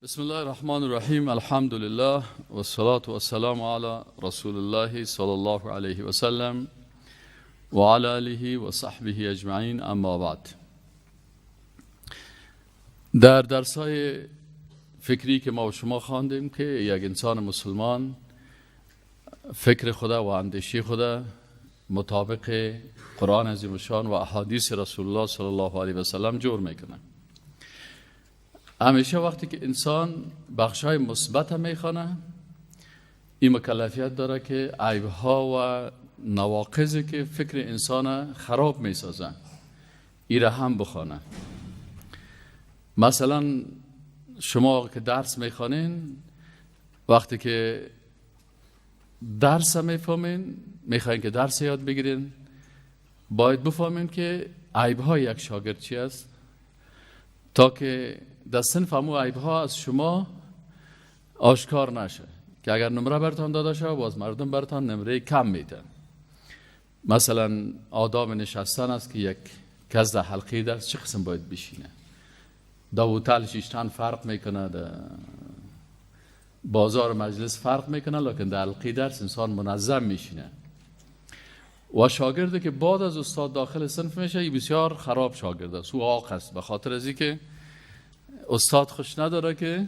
بسم الله الرحمن الرحیم. الحمد لله و الصلاة و السلام علی رسول الله صلی الله علیه و سلم و علی آله و صحبه اجمعین. اما بعد، در درس‌های فکری که ما و شما خواندیم که یک انسان مسلمان فکر خدا و اندیشه خدا مطابق قرآن عظیم الشان و احادیث رسول الله صلی الله علیه و سلم جور میکنه. همیشه وقتی که انسان بخش‌های مثبت میخوانه، این مکلفیت داره که عیب‌ها و نواقضی که فکر انسان خراب میسازن ای را هم بخوانه. مثلا شما که درس میخوانین، وقتی که درس میفهمین، میخواین که درس یاد بگیرین، باید بفهمین که عیب‌های یک شاگرد چی است، تا که در صنف همو عیب‌ها از شما آشکار نشه، که اگر نمره برتان داده شد باز مردم برتان نمره کم میدن. مثلا آداب نشستن است که یک کس در حلقه درس چه قسم باید بشینه، در هتل شیشتن فرق میکنه، در بازار مجلس فرق میکنه، لکن در حلقه درس انسان منظم میشینه. و شاگردی که بعد از استاد داخل صنف میشه، این بسیار خراب شاگرد است، او عاق است، به خاطر از اینکه استاد خوش نداره که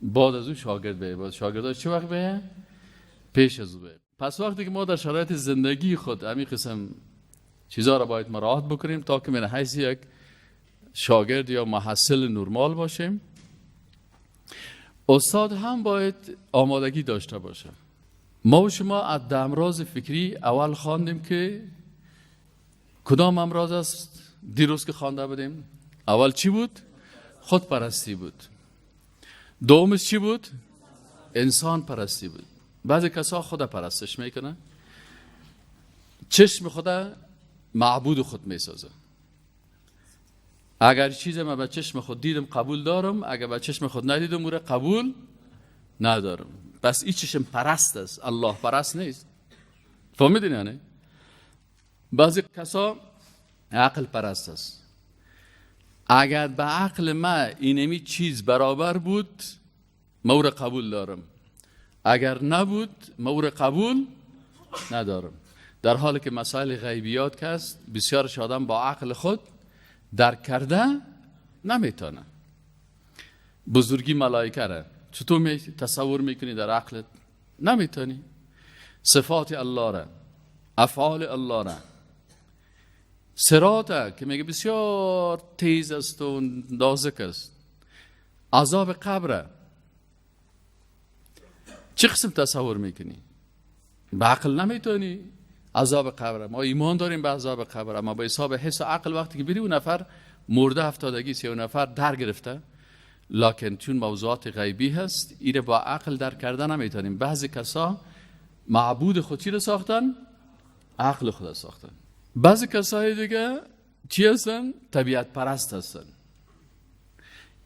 بعد از او شاگرد بیه. بعد شاگرداش چه وقت بیه؟ پیش از او بیه. پس وقتی که ما در شرایط زندگی خود همین قسم چیزا را باید مراعات بکنیم تا که من حیث یک شاگرد یا محصل نرمال باشیم. استاد هم باید آمادگی داشته باشه. ما و شما از امراض فکری اول خواندیم که کدام امراض است. دیروز که خوانده بودیم اول چی بود؟ خودپرستی بود. دومش چی بود؟ انسان پرستی بود. بعضی کسا خود پرستش میکنه، چشم خود معبود خود میسازه. اگر چیز ما به چشم خود دیدم قبول دارم، اگر به چشم خود ندیدم او را قبول ندارم. پس این چشم پرست است، الله پرست نیست. فهمیدین یعنی؟ بعضی کسا عقل پرست است. اگر به عقل ما اینمی چیز برابر بود ما او را قبول دارم، اگر نبود ما او را قبول ندارم. در حالی که مسائل غیبیات که است بسیارش آدم با عقل خود درک کرده نمیتونه. بزرگی ملائکه را چطور می تصور میکنی در عقلت؟ نمیتونی. صفات الله را، افعال الله را، صراط که میگه بسیار تیز است و نازک است، عذاب قبر چه قسم تصور میکنی؟ به عقل نمیتونی. عذاب قبر ما ایمان داریم به عذاب قبر، اما به حساب حس و عقل وقتی که بری اون نفر مرده افتادگی سی، اون نفر در گرفته، لکن چون موضوعات غیبی هست ایره با عقل در کردن نمیتونیم. بعضی کسا معبود خود چی رو ساختن؟ عقل خود ساختن. بعضی کسای دیگه چی هستن؟ طبیعت پرست هستن.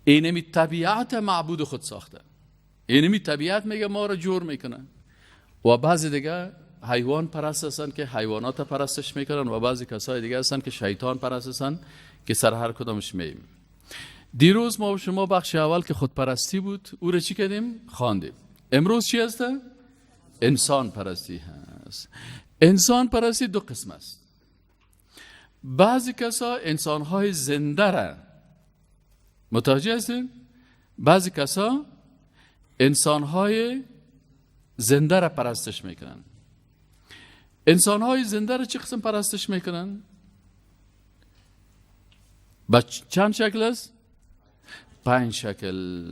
اینمی طبیعت معبود خود ساخته، اینمی طبیعت میگه ما رو جور میکنه. و بعضی دیگه حیوان پرست هستن که حیوانات پرستش میکنن، و بعضی کسای دیگه هستن که شیطان پرست هستن که سر هر کدامش میم. دیروز ما و شما بخش اول که خودپرستی بود او رو چی کردیم؟ خواندیم. امروز چی هست؟ انسان پرستی هست. انسان پرستی دو قسم است. بعضی کسا انسانهای زنده را متوجه هستیم؟ بعضی کسا انسانهای زنده را پرستش میکنن. انسانهای زنده را چه قسم پرستش میکنن؟ با چند شکل است؟ 5 شکل.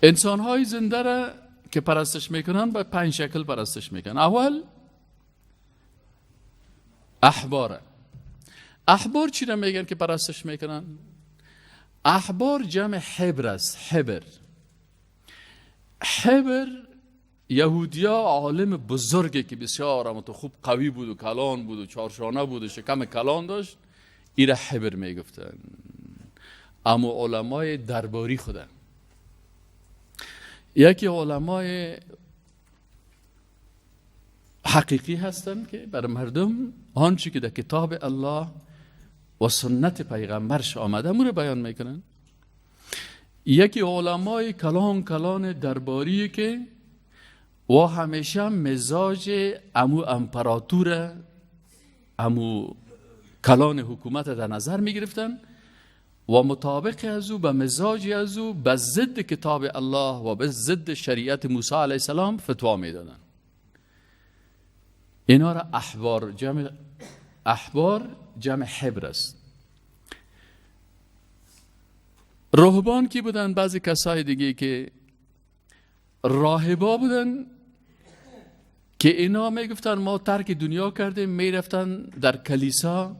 انسانهای زنده را که پرستش میکنن با 5 شکل پرستش میکنن. اول احباره. احبار چی را میگن که پرستش میکنن؟ احبار جمع حبر است. حبر، حبر یهودیا عالم بزرگی که بسیار هم تو خوب قوی بود و کلان بود و چارشانه بود و شکم کلان داشت، ایره حبر میگفتن. اما علمای درباری خودن. یکی علمای حقیقی هستند که بر مردم آنچه که در کتاب الله و سنت پیغمبرش آمده مو رو بیان میکنن. یکی علمای کلان کلان درباری که و همیشه مزاج امو امپراتور امو کلان حکومت در نظر میگرفتن و مطابق از او به مزاج از او به ضد کتاب الله و به ضد شریعت موسی علیه السلام فتوا میدادن. اینا را احبار، جمع احبار جمع حبر است. رهبان کی بودن؟ بعضی کسای دیگه که راهبا بودن که اینا میگفتن ما ترک دنیا کردیم، میرفتن در کلیسا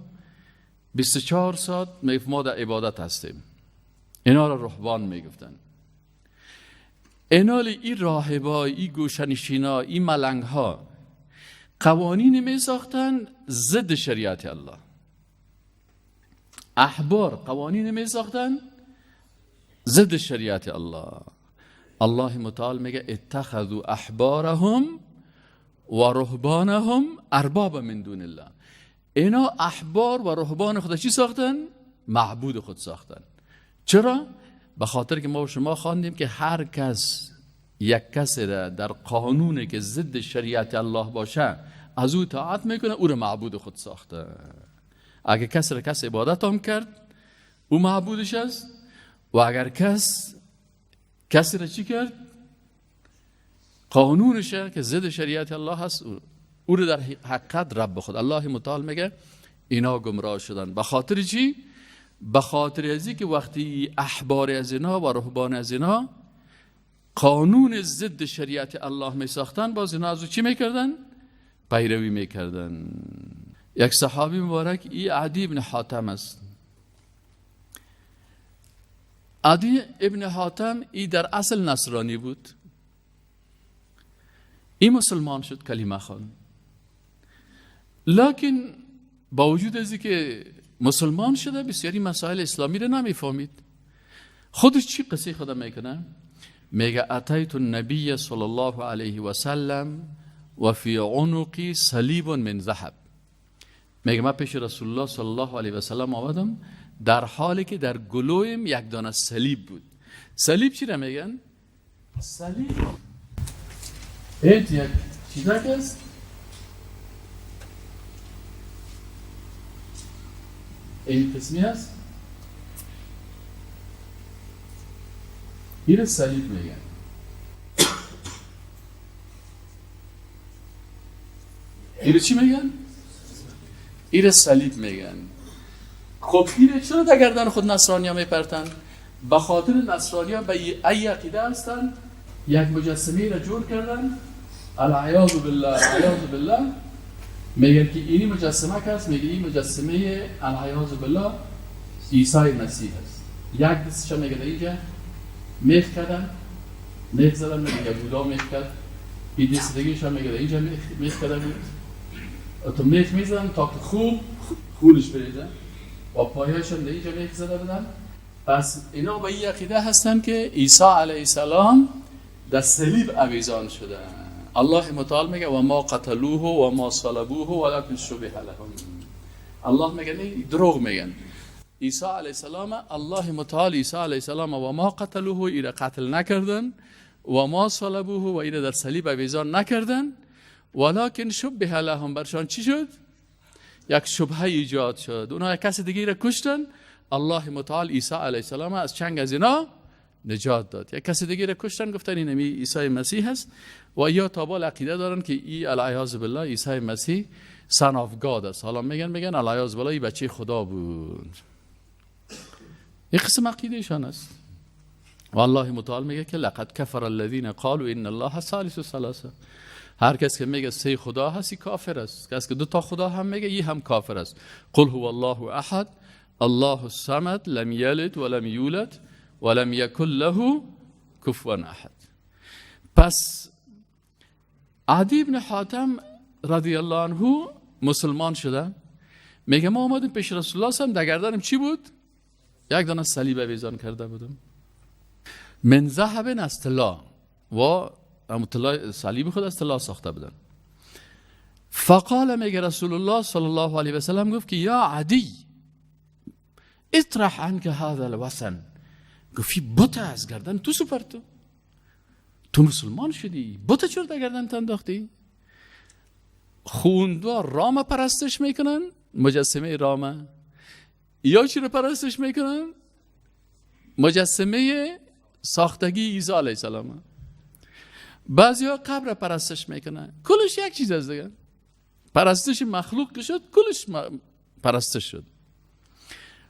24 ساعت میگفت ما در عبادت هستیم. اینا را رهبان میگفتن. اینا ای راهبا، ای گوشنشینا، ای ملنگ ها قوانین می ساختن ضد شریعت الله. احبار قوانین می ساختن ضد شریعت الله. الله متعال میگه اتخذوا احبارهم و رهبانهم ارباب من دون الله. اینا احبار و رهبان خود چی ساختن؟ معبود خود ساختن. چرا؟ به خاطر که ما و شما خواندیم که هر کس یک کسی را در قانونی که ضد شریعت الله باشه از او طاعت میکنه، او را معبود خود ساخته. اگر کس را کس عبادت هم کرد او معبودش است، و اگر کس کسی را چی کرد؟ قانونشه که ضد شریعت الله هست، او رو در حقیقت رب خود. الله متعال میگه اینا گمراه شدن. به خاطر چی؟ به خاطر ازی که وقتی احبار از اینا و رهبان از اینا قانون ضد شریعت الله می ساختن، باز اینا از او چی میکردن؟ پیروی میکردن. یک صحابی مبارک ای عدی ابن حاتم است. عدی ابن حاتم ای در اصل نصرانی بود، ای مسلمان شد، کلمه خواند. لکن با وجود از که مسلمان شده بسیاری مسائل اسلامی رو نمیفهمید. خودش چی قصه خدا میکنه؟ میگه اتیت النبی صلی الله علیه و سلم و فی عنقی صلیب من ذهب. میگه من پیش رسول الله صلی الله علیه و سلم آمدم در حالی که در گلویم یک دانه صلیب بود. صلیب چی را میگن؟ صلیب ایت یک چیزک است، این قسمی هست، این صلیب میگن. این چی میگن؟ این صلیب میگن. خب این چرا در گردن خود نصرانی ها میپرتن؟ به خاطر نصرانی ها به ای عقیده هستن، یک مجسمه را جور کردن، العیاذ بالله العیاذ بالله، میگن که اینی مجسمه که هست، میگه این مجسمه العیاذ بالله عیسی مسیح است. یک دستش میگه در اینجا میخ کردن، میخ زدن، میگه بودا میخ کرد. این دست دیگه هم میگه در اینجا میخ کرده بود، تو میخ میزدن تا که خوب خونش بریزن، و پایهاش هم در اینجا میخ زده بودن. پس اینا به این عقیده هستن که عیسی علیه السلام در صلیب آویزان شده. الله متعال میگه و ما قتلوه و ما صلبوه ولکن شبه لهم. الله میگه نه، دروغ میگن. عیسی علیه السلام، الله متعال عیسی علیه السلام و ما قتلوه، ایره قتل نکردن، و ما صلبوه، و ایره در صلیب آویزان نکردن، ولکن شبه لهم. برشان چی شد؟ یک شبهه ایجاد شد. اونها یک کس دیگه ایره کشتن، الله متعال عیسی علیه السلام از چنگ از اینا نجات داد. یک کسی دیگه را کشتن، گفتن این همی عیسی مسیح هست، و یا تا بال عقیده دارن که ای العیاذ بالله عیسی مسیح son of God است. حالا میگن العیاذ بالله ای بچه خدا بود. این قسم عقیده ایشان است. و الله متعال میگه که لقد کفر الذین قالوا ان الله ثالث ثلاثه. هر کس که میگه سه خدا هست کافر است. کس که دو تا خدا هم میگه ای هم کافر است. قل هو الله احد الله الصمد لم یلد ولم یولد ولم یکن له کفوا احد. پس عدی ابن حاتم رضی الله عنه مسلمان شده. میگه ما آمدیم پیش رسول الله صلی الله علیه و در گردنم چی بود؟ یک دانه صلیب آویزان کرده بودم، من ذهب از طلا، و صلیب خود از طلا ساخته بودن. فقال، میگه رسول الله صلی الله علیه و سلم گفت که یا عدی، اطرح عنك هذا الوثن. گفت بت از گردن تو سپر، تو مسلمان شدی، بت چرا در گردن تو انداختی؟ خوندوا رام پرستش میکنن، مجسمه رامه، یا چی رو پرستش میکنن؟ مجسمه ساختگی عیسی علیه السلام. بعضی ها قبر پرستش میکنن. کلش یک چیز است دیگه. پرستش مخلوق شد، کلش پرستش شد.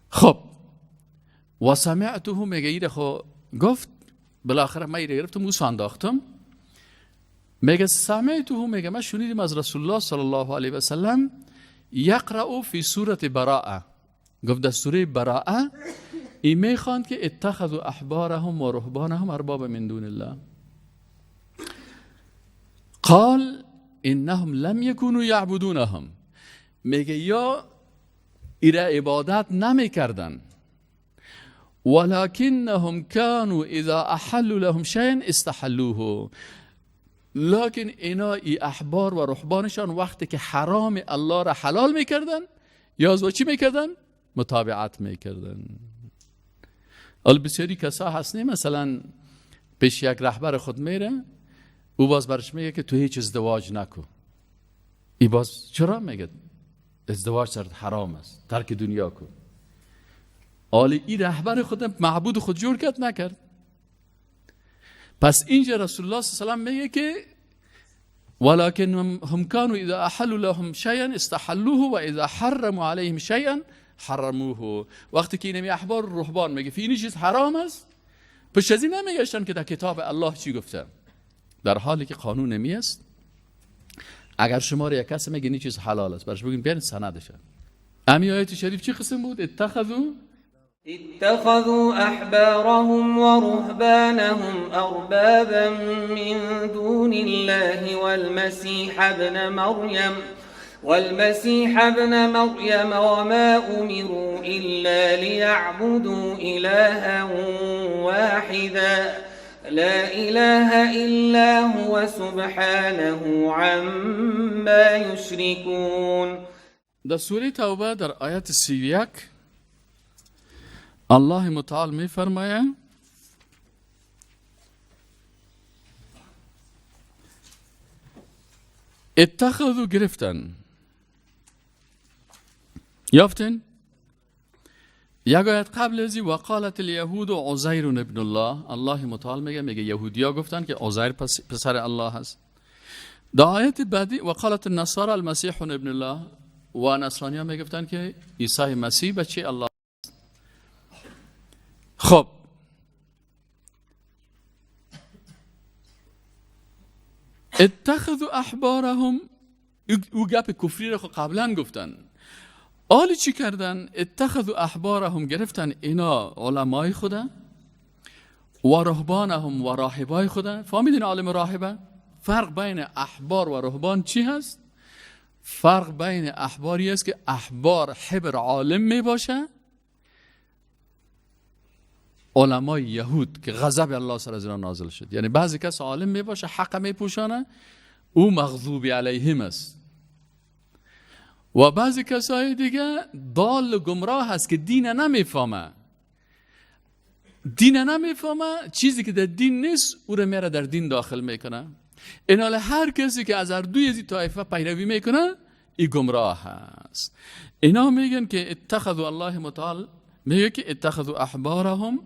خب و سمعته میگه ایره خو گفت، بالاخره من ایره گرفتم موسی انداختم. میگه سمعته، میگه من شنیدیم از رسول الله صلی الله علیه و سلم یقرأ فی سورة براءه. گفت در سوره براءه ای میخواند که اتخذوا احبارهم و رهبانهم اربابا من دون الله. قال انهم لم یکونوا یعبدونهم. میگه یا ایره عبادت نمیکردن، ولکنهم كانوا اذا احلوا لهم شيئا استحلوه. لکن اینا ای احبار و رهبانشان وقتی که حرام الله را حلال میکردن یا از چی میکردن؟ متابعت میکردن. حالا بسیاری کسا هست نه، مثلا پیش یک رهبر خود میره، او باز برش میگه که تو هیچ ازدواج نکن. ای باز چرا؟ میگه ازدواج سرت حرام است، ترک دنیا کن. حالا ای رهبر خود معبود خود جور کرد نکرد. پس اینجا رسول الله صلی الله علیه و سلم میگه که ولكن هم كانوا اذا احلوا لهم شيئا استحلوه و اذا حرموا عليهم شيئا حرموه. وقتی که اینمی احبار رهبان میگه فی این چیز حرام است، پس از این نمیگشتن که در کتاب الله چی گفته، در حالی که قانون نمی است. اگر شما را یک کس میگه این چیز حلال است، برش بگین بیارین سندشه. امی آیت شریف چی قسم بود؟ اتخذوا احبارهم ورهبانهم اربابا من دون الله والمسيح ابن مريم وما أمروا إلا ليعبدوا إلها واحدا لا إله إلا هو سبحانه عما يشركون. در سوره توبه در آیت 31 الله متعال می فرماید اتخذوا گرفتن، یافتن یک آیت قبل ازی وقالت الیهود عزیر ابن الله. الله متعال میگه یهودیا گفتن که عزیر پسر الله هست. در آیت بعدی وقالت النصارى المسیح ابن الله، و نصرانیا میگفتن که عیسی مسیح بچه الله است. خب اتخذوا احبارهم، او گپ کفری رو قبلا گفتن. آلی چی کردن؟ اتخذوا احبارهم، گرفتن اینا علمای خدا و رهبانهم و راهبای خدا. فهمیدین عالم راهبه؟ فرق بین احبار و رهبان چی هست؟ فرق بین احباری است که احبار حبر عالم می باشه، علمای یهود که غضب الله سر از اینا نازل شد. یعنی بعضی کس عالم می باشه، حق می پوشانه، او مغضوب علیهم است، و بعضی کسای دیگه ضال و گمراه هست که دین نمیفهمه، دین نمیفهمه، چیزی که در دین نیست او رو میره در دین داخل میکنه. اینال هر کسی که از هر دوی از طایفه پیروی میکنه ای گمراه هست. اینا میگن که اتخذوا، الله متعال میگه که اتخذوا احبارهم،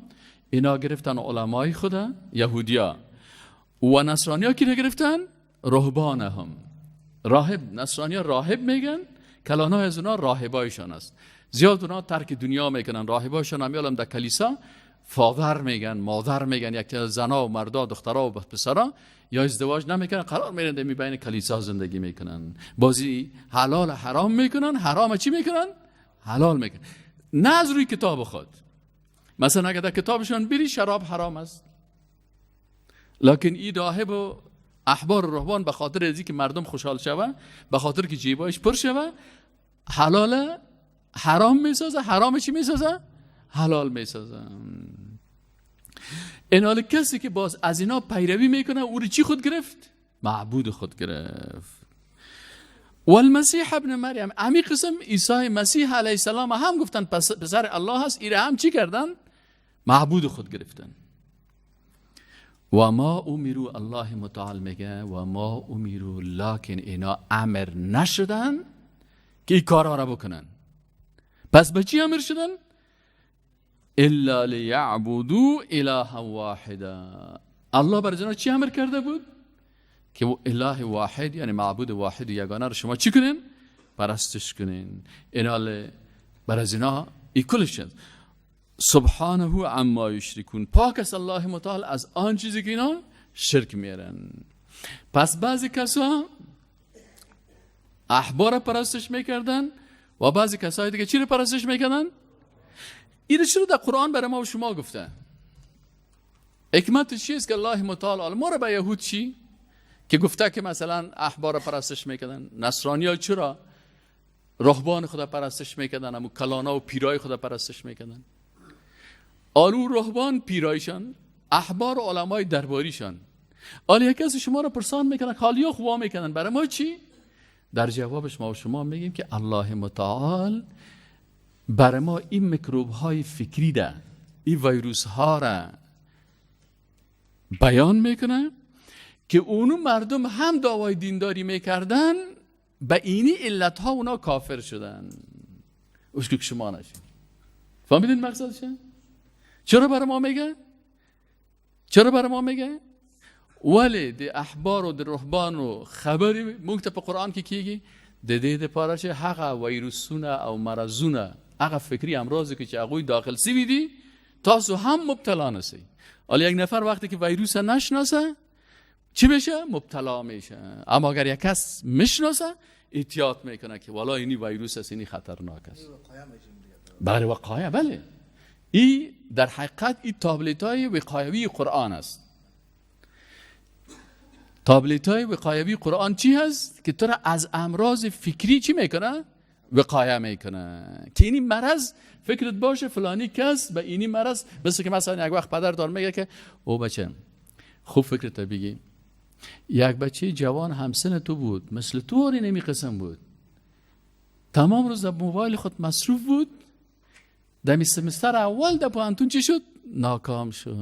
اینا گرفتن علمای خدا یهودیا، و نصرانیا کی گرفتن؟ رهبانهم، راهب. نصرانیا راهب میگن، کلانای از اونا راهبایشان است. زیاد اونا ترک دنیا میکنن، راهبایشان هم یالم در کلیسا فادر میگن، مادر میگن، یک زنا و مردا، دخترا و پسرا یا ازدواج نمیکنن، قرار میرن در بین کلیسا زندگی میکنن، بازی حلال حرام میکنن، حرام چی میکنن؟ حلال میکنن، نه از روی کتاب خود. مثلا اگر در کتابشان بری شراب حرام است، لکن این راهب و احبار و رهبان به خاطر از اینکه مردم خوشحال شوه، به خاطر که جیبایش پر شوه، حلال حرام میسازه، حرام چی میسازه؟ حلال میسازه. این حال کسی که باز از اینا پیروی میکنه او رو چی خود گرفت؟ معبود خود گرفت. والمسیح ابن مریم، امی قسم عیسی مسیح علیه السلام هم گفتن پسر الله هست، ایره هم چی کردن؟ معبود خود گرفتن. و ما امیرو، الله متعال میگه و ما امیرو، لکن اینا امر نشدن که این کارها را بکنن. پس به چی امر شدن؟ الا لیعبدوا الها واحدا. الله بر اینا چی امر کرده بود؟ که اله واحد، یعنی معبود واحد یگانه رو شما چی کنین؟ پرستش کنین. اینا بر از اینا ای کلش شد. سبحانه عما یشرکون، پاک است الله متعال از آن چیزی که اینا شرک میارن. پس بعضی کسا احبار پرستش میکردن و بعضی کسای دیگه چی رو پرستش میکردن؟ این چرا در قرآن برای ما و شما گفته؟ حکمت چیست که الله متعال ما رو به یهود چی؟ که گفته که مثلا احبار پرستش میکردن، نصرانی ها چرا رهبان خدا پرستش میکردن، امو کلانا و پیرای خدا پرستش میکردن. آلو رهبان پیرایشان، احبار و علمای درباریشان. آلی یکی از شما رو پرسان میکنن، خالیا خوا میکنن، برای ما چی؟ در جوابش ما و شما میگیم که الله متعال برای ما این میکروب های فکری ده، این ویروس ها را بیان میکنه که اونو مردم هم دعوای دینداری میکردن، به اینی علت ها اونا کافر شدن. اوش که شما نشید. فهمیدین مقصدشه؟ چرا برای ما میگه؟ چرا برای ما میگه؟ ولی د احبار و د رهبان و خبری مونږ ته په قرآن کې کیږي د دې دپاره چې هغه ویروسونه او مرضونه، هغه فکری امراض که چې هغوی داخل سوي دي، تاسو هم مبتلا نسی. حالا یک نفر وقتی که ویروس نشناسه چی میشه؟ مبتلا میشه. اما اگر یک کس میشناسه احتیاط میکنه که والا اینی ویروس است، اینی خطرناک است. بله وقایه، بله. این در حقیقت این تابلت های وقایوی قرآن است. تابلت های وقایوی قرآن چی هست؟ که تو را از امراض فکری چی میکنه؟ وقایه میکنه. که اینی مرض فکرت باشه فلانی کس به اینی مرض، مثل که مثلا یک وقت پدر دار میگه که او بچه خوب فکرت بگی، یک بچه جوان همسن تو بود، مثل تو آری نمی قسم بود، تمام روز در موبایل خود مصروف بود، در سمستر اول در پوهنتون چی شد؟ ناکام شد.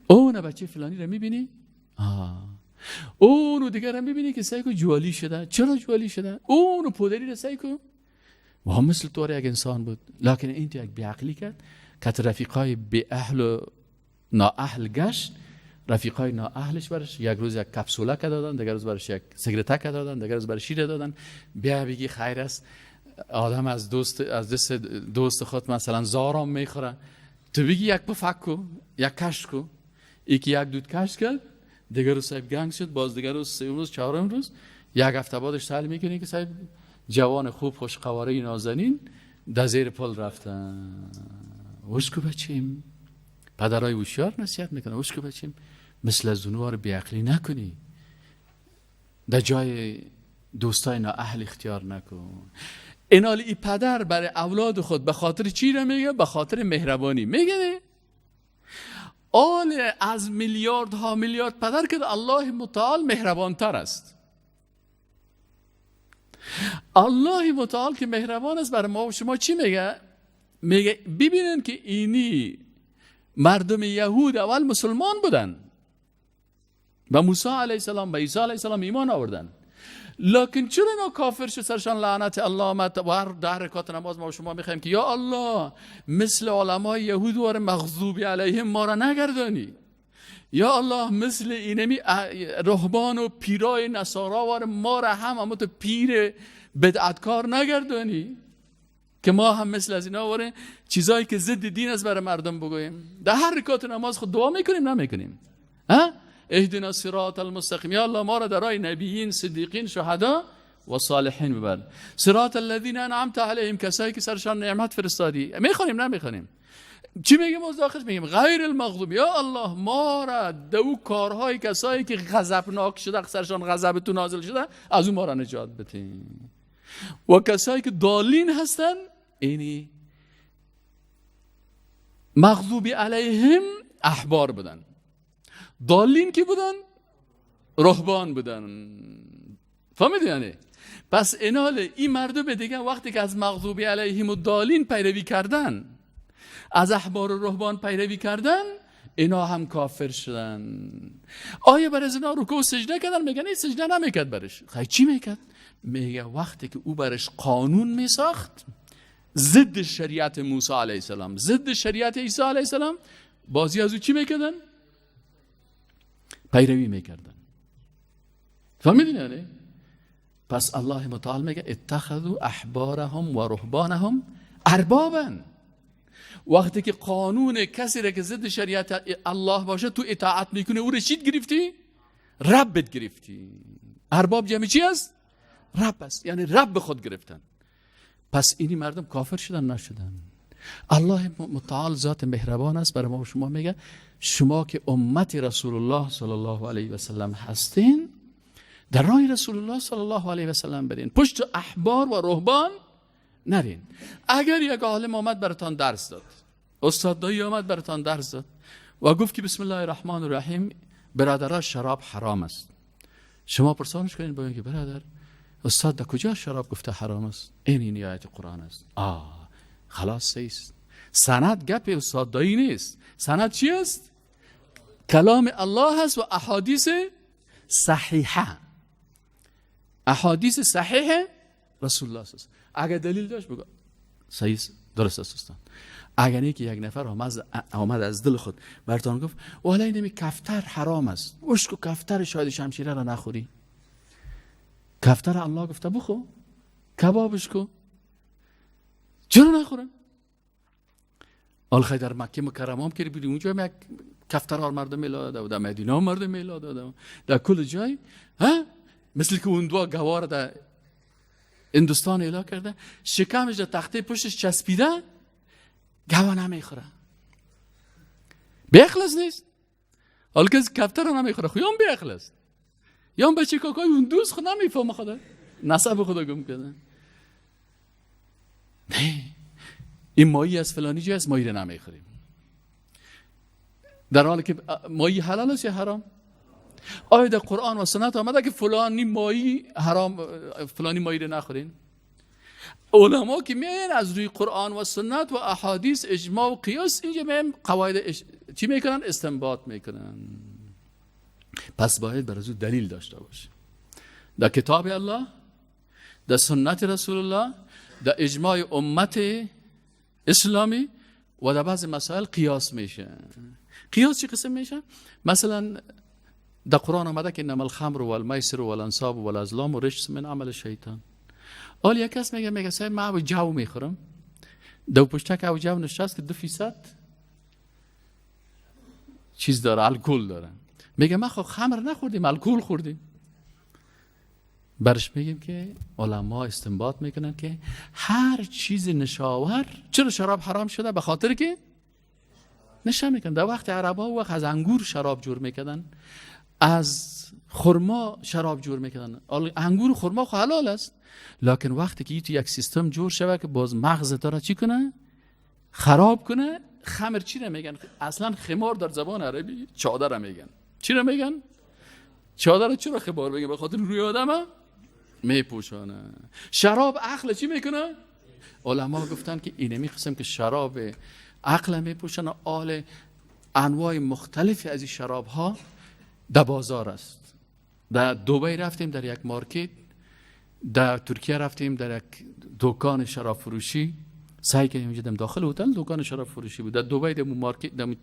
اون بچه فلانی رو میبینی؟ اونو دیگر رو میبینی که سعی کو جوالی شده. چرا جوالی شده؟ اونو پودری رو سعی کو و هم مثل تو یک انسان بود، لکن این تو یک بیعقلی کرد که رفیقای بی اهل و نااهل گشت، رفیقای نااهلش برش یک روز یک کپسوله که دادن، دیگر روز برش یک سیگرت که دادن، دیگر روز برش شیر دادن. بیا بگی خیر است، آدم از دوست، از دست دوست خود مثلا زارم میخوره، تو بگی یک پفک کو، یک کش کو، یکی یک دود کش کرد، دیگر روز صاحب گنگ شد، باز دیگر روز سه روز چهارم روز یک هفته بعدش سال میکنی که صاحب جوان خوب خوش قواره نازنین در زیر پل رفتن. وش کو بچیم، پدرای هوشیار نصیحت میکنه، وش کو بچیم مثل از اونوار بیعقلی نکنی، در جای دوستای نااهل اختیار نکن. اینال ای پدر برای اولاد خود به خاطر چی را میگه؟ به خاطر مهربانی میگه. آل از میلیاردها میلیارد پدر که الله متعال مهربانتر است. الله متعال که مهربان است برای ما و شما چی میگه؟ میگه ببینن که اینی مردم یهود اول مسلمان بودن، به موسی علیه السلام، به عیسی علیه السلام ایمان آوردن، لکن چرا اینا کافر شد؟ سرشان لعنت الله آمد. و هر 10 رکعت نماز ما و شما میخوایم که یا الله مثل علمای یهود وار مغضوب علیهم ما را نگردانی، یا الله مثل اینمی رهبان و پیرای نصارا وار ما را هم اما تو پیر بدعتکار نگردانی که ما هم مثل از اینا واره چیزایی که ضد دین است برای مردم بگوییم. در هر رکعت نماز خود دعا میکنیم نمیکنیم؟ ها؟ اهدنا صراط المستقیم، یا الله ما را در راه نبیین، صدیقین، شهدا و صالحین ببر. صراط الذین انعمت علیهم، کسایی که سرشان نعمت فرستادی. میخوانیم نمیخوانیم؟ چی میگیم از داخلش؟ میگیم غیر المغضوب، یا الله ما را دو کارهای کسایی که غضبناک شده، سرشان غضب تو نازل شده، از اون ما را نجات بدین. و کسایی که دالین هستن، اینی مغضوب علیهم احبار بودن، دالین کی بودن؟ رهبان بودن. فهمیدی یعنی؟ پس اینال این مردم دیگه وقتی که از مغضوب علیهم الضالین پیروی کردن، از احبار و رهبان پیروی کردن، اینا هم کافر شدن. آیا بر از اینا رکوع و سجده کردن؟ میگن این سجده نمیکرد برش. خیلی چی میکرد؟ میگه وقتی که او برش قانون میساخت ضد شریعت موسی علیه السلام، ضد شریعت عیسی علیه السلام، بازی از او چی میکردن؟ پیروی میکردن. فهمیدین یعنی؟ پس الله متعال میگه اتخذوا احبارهم و رهبانهم اربابا. وقتی که قانون کسی را که ضد شریعت الله باشه تو اطاعت میکنه، او رو چیت گرفتی؟ ربت گرفتی. ارباب جمع چی است؟ رب است، یعنی رب خود گرفتن. پس اینی مردم کافر شدن نشدن؟ الله متعال ذات مهربان است، برای ما و شما میگه شما که امت رسول الله صلی الله علیه و سلم هستین، در راه رسول الله صلی الله علیه و سلم برین، پشت احبار و رهبان نرین. اگر یک عالم آمد براتان درس داد، استاد دایی آمد براتان درس داد و گفت که بسم الله الرحمن الرحیم برادرها شراب حرام است، شما پرسانش کنین بگین که برادر استاد در کجا شراب گفته حرام است؟ این آیت قرآن است. خلاص است. سند گپ استاد دایی نیست. سند چی است؟ کلام الله است و احادیث صحیحه، احادیث صحیحه رسول الله است. اگر دلیل داشت بگو صحیح درست است استاد. اگر نه که یک نفر آمد از دل خود براتون گفت والا اینمی کفتر حرام است، اشک و کفتر شاید شمشیره را نخوری، کفتر الله گفته بخو، کبابش کو، چرا نخورم؟ آلخی در مکه مکرمه هم که بودیم اونجا یک کفتر مردم میلا داده و در مدینه مردم میلا داده، در کل جای ها، مثل که اون دو گوار در هندوستان اعلا کرده، شکمش در تخته پشتش چسبیده، گوه نمیخوره، بی‌اخلاص نیست. حالا کسی کفتر رو نمیخوره، خو یام بی‌اخلاص، یام بچه کاکای اون دوست خود نمیفهمه، خدا نسب خدا گم کرده. نه، این ماهی از فلانی جای است، ماهی رو نمیخوریم، در حالی که ماهی حلال است یا حرام؟ آیا در قرآن و سنت آمده که فلانی ماهی حرام، فلانی ماهی رو نخورین؟ علما که میان از روی قرآن و سنت و احادیث اجماع و قیاس اینجا میان قواعد چی میکنن؟ استنباط میکنن. پس باید بر از او دلیل داشته باشه، در کتاب الله، در سنت رسول الله، در اجماع امت اسلامی و در بعض مسائل قیاس میشه. قیاس چی قسم میشه؟ مثلا در قرآن آمده که انما الخمر والمیسر والانصاب والازلام رجس من عمل الشیطان. حالا یک کس میگه صاحب من او جو میخورم، دو پشتک او جو نشست که 2% چیز داره، الکل داره. میگه ما خب خمر نخوردیم، الکل خوردیم. برش میگیم که علما استنباط میکنن که هر چیز نشاور، چرا شراب حرام شده؟ به خاطر که نشه میکنن. در وقت عربا وقت از انگور شراب جور میکردن، از خرما شراب جور میکردن. انگور و خرما خو حلال است، لکن وقتی که تو یک سیستم جور شوه که باز مغز داره چی کنه؟ خراب کنه. خمر چی رو میگن؟ اصلا خمار در زبان عربی چادر میگن. چی رو میگن؟ چادر. چرا خمار میگن؟ به خاطر روی آدم میپوشانه. شراب عقل چی میکنه؟ علما گفتن که اینمی قسم که شراب عقل میپوشانه، آل انواع مختلفی از این شراب ها در بازار است. در دبی رفتیم در یک مارکت، در ترکیه رفتیم در یک دکان شراب فروشی، سعی کردیم اونجا داخل هتل دکان شراب فروشی بود. در دبی در مارکت، در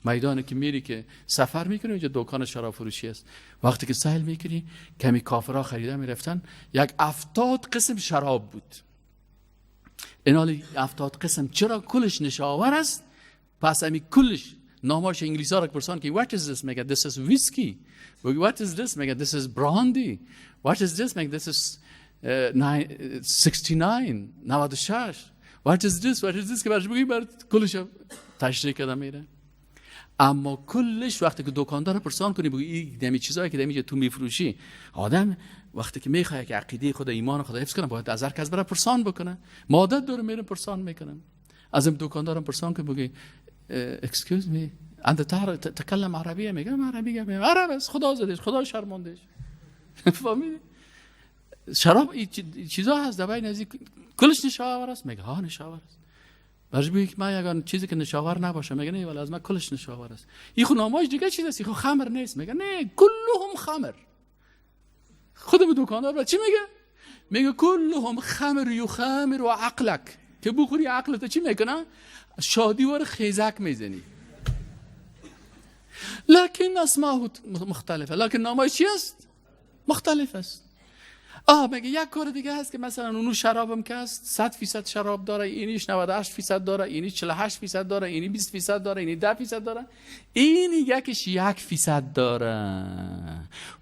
میدان که میری که سفر میکنی، اونجا دکان شراب فروشی است. وقتی که سیل میکنی کمی کافرها خریده میرفتن، یک 70 قسم شراب بود. اینالی 70 قسم چرا کلش نشاور است؟ پس امی کلش ناماش انگلیسی ها را پرسان که what is this؟ میگه this is whiskey. What is this؟ میگه this is brandy. What is this؟ میگه this is 69 96. What is this؟ What is this؟ که برش بگی بر کلش تشریح کرده میره. اما کلش وقتی که دکاندار پرسان کنی بگی این دمی چیزایی که دمی تو میفروشی، آدم وقتی که میخواد که عقیده خود، ایمان خود حفظ کنه، باید از هر کس بره پرسان بکنه. مادت داره میره پرسان میکنه. از این دکاندارم پرسان که بگی excuse me انت تکلم عربیه؟ میگم عربی، میگم عرب است، خدا زدش، خدا شرماندش. فهمیدی؟ شراب چیزا هست در بین از کلش نشاور است. میگه ها نشاور است. برش بگی که من یگان چیزی که نشاور نباشه، میگه نه ولی از من کلش نشاور است. این خو ناماش دیگه چیز است، این خو خمر نیست. میگه نه کلهم خمر. خودم دکاندار چی میگه؟ میگه کلهم خمر یخمر و عقلک، که بخوری عقلت چی میکنه؟ شادی ور خیزک میزنی. لکن اسماء مختلفه، لکن نامای چی است؟ مختلف است. میگه یک کار دیگه هست که مثلا اونو شرابم که هست 100% شراب داره، اینیش 98% داره، اینیش 48% داره، اینی 20% داره، اینی 10% داره، اینی یکیش 1% داره.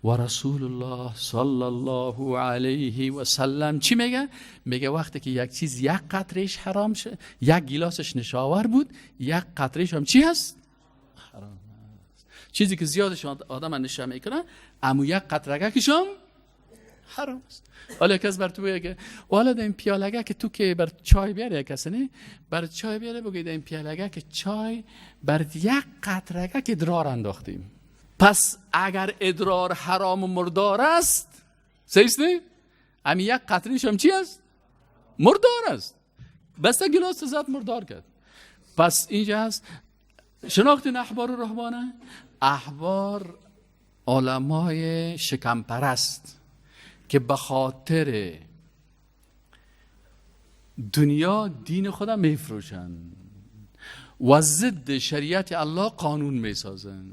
و رسول الله صلی الله علیه و سلم چی میگه؟ میگه وقتی که یک چیز یک قطرهش حرام شه، یک گیلاسش نشاور بود، یک قطرهش هم چی هست؟ حرام است. چیزی که زیادش آدم نشه میکنه، اما یک قطره‌کش هم حرام است. حالا کس بر تو بگه والا در این پیالگه که تو که بر چای بیاره، کسی نه بر چای بیاره، بگه در این پیالگه که چای بر یک قطره‌که که ادرار انداختیم. پس اگر ادرار حرام و مردار است، صحیح است نه؟ همین یک قطره‌ش هم چی است؟ مردار است. بس گلاس زد مردار کرد. پس اینجا هست شناخت احبار و رهبانه. احبار علمای شکم پرست که به خاطر دنیا دین خدا میفروشن و ضد شریعت الله قانون میسازن.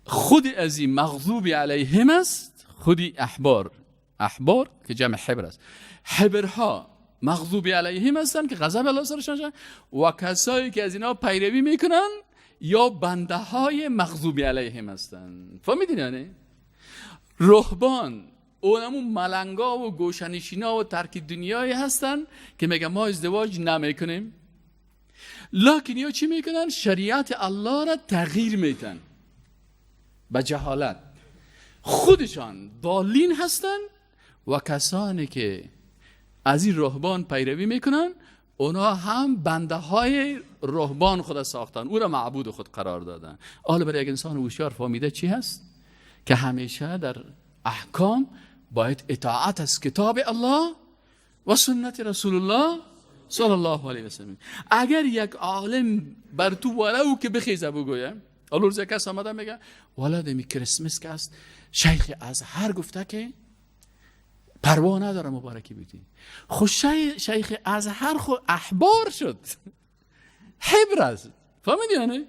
خود از این مغضوب علیهم است، خودی احبار، احبار که جمع حبر است، حبرها مغضوب علیهم هستن که غضب الله سرشان شد، و کسایی که از اینا پیروی میکنن یا بنده های مغضوب علیهم هستن. فهمیدین؟ یعنی رهبان اونمون ملنگا و گوشنشینا و ترک دنیایی هستن که میگه ما ازدواج نمیکنیم، لکن یا چی میکنن؟ شریعت الله را تغییر میتن به جهالت. خودشان ضالین هستن و کسانی که از این رهبان پیروی میکنن اونا هم بنده های رهبان خود ساختن، او را معبود خود قرار دادن. حالا برای یک انسان هوشیار فهمیده چی هست؟ که همیشه در احکام باید اطاعت از کتاب الله و سنت رسول الله صلی الله علیه و سلم. اگر یک عالم بر تو ولو که بخیزه بگویه، حالا روز کس آمده میگه والا دمی کریسمس که است، شیخ ازهر گفته که پروا نداره مبارکی بیدی. خب شیخ ازهر خو احبار شد، حبر است. فهمیدی یعنی؟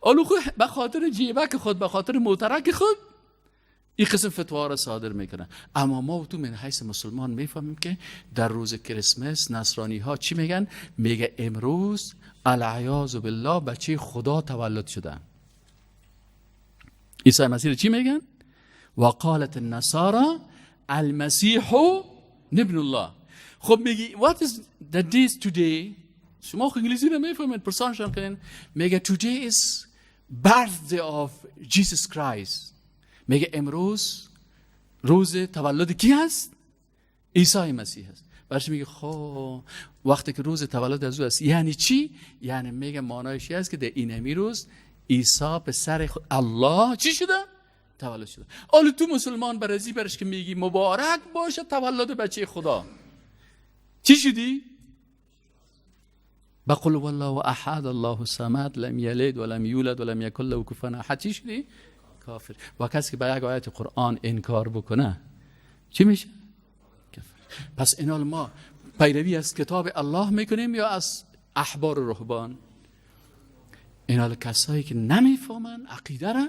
حالا خو به خاطر جیبک خود، به خاطر موترک خود این قسم فتوا را صادر میکنه. اما ما و تو من حیث مسلمان میفهمیم که در روز کریسمس نصرانی ها چی میگن؟ میگه امروز العیاذ بالله بچه خدا تولد شده. عیسی مسیح چی میگن؟ وقالت النصارى المسیح ابن الله. خب میگی what is the day today؟ شما خب انگلیسی رو میفهمید، پرسانشان کنین. میگه today is birthday of Jesus Christ. میگه امروز روز تولد کی هست؟ عیسی مسیح هست. برش میگه خب وقتی که روز تولد از او است یعنی چی؟ یعنی میگه معنایش است که در این روز عیسی پسر الله چی شده؟ تولد شده. حالا تو مسلمان برازی برش که میگی مبارک باشه تولد بچه خدا، چی شدی؟ بقول والله احد الله الصمد لم یلد ولم یولد ولم یکن له کفوا احد. چی شدی؟ کافر. و کسی که به یک آیت قرآن انکار بکنه چی میشه؟ کافر. پس اینال ما پیروی از کتاب الله میکنیم یا از احبار و رهبان؟ اینال کسایی که نمیفهمن عقیده را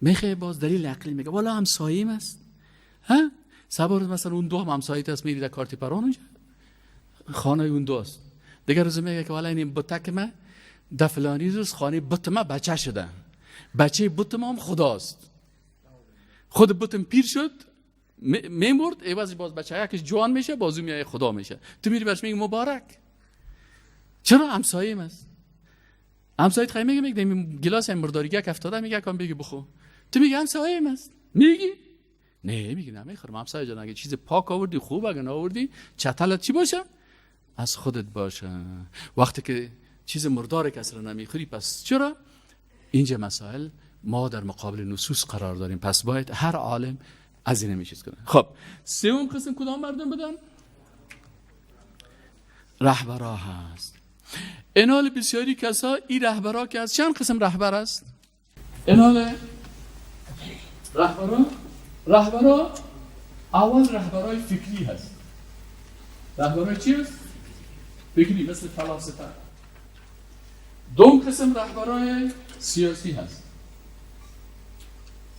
میخواه باز دلیل عقلی میگه والا همساییم است. ها صبر مثلا اون دو هم همساییت است، میری در کارتی پران اونجا خانه اون دو است. دیگر روز میگه که والا این بتک ما در فلانی روز خانه بت ما بچه شده، بچه بت ما هم خداست، خود بتم پیر شد میمرد، عوض باز بچه یکش جوان میشه، بازو میای خدا میشه. تو میری برش میگی مبارک. چرا؟ همساییم است. همسایت خیلی میگه میگه گلاس هم مرداریگه که افتاده، میگه کام بگی بخو. تو میگه همساییم است. میگی نه، میگه نمیخورم همسایه جان، اگه چیز پاک آوردی خوب، اگه نآوردی چتلت چی باشه؟ از خودت باشه. وقتی که چیز مردار کس را نمیخوری پس چرا؟ اینجا مسائل ما در مقابل نصوص قرار داریم. پس باید هر عالم از این چیز کنه. خب سوم قسم کدام مردم بدن؟ رهبرا هست. اینال بسیاری کسا این رهبرا که از چند قسم رهبر است؟ اینال رهبرا اول رهبرای فکری هست. رهبرای چی هست؟ فکری، مثل فلاسفه. دوم قسم رهبرای سیاسی هست،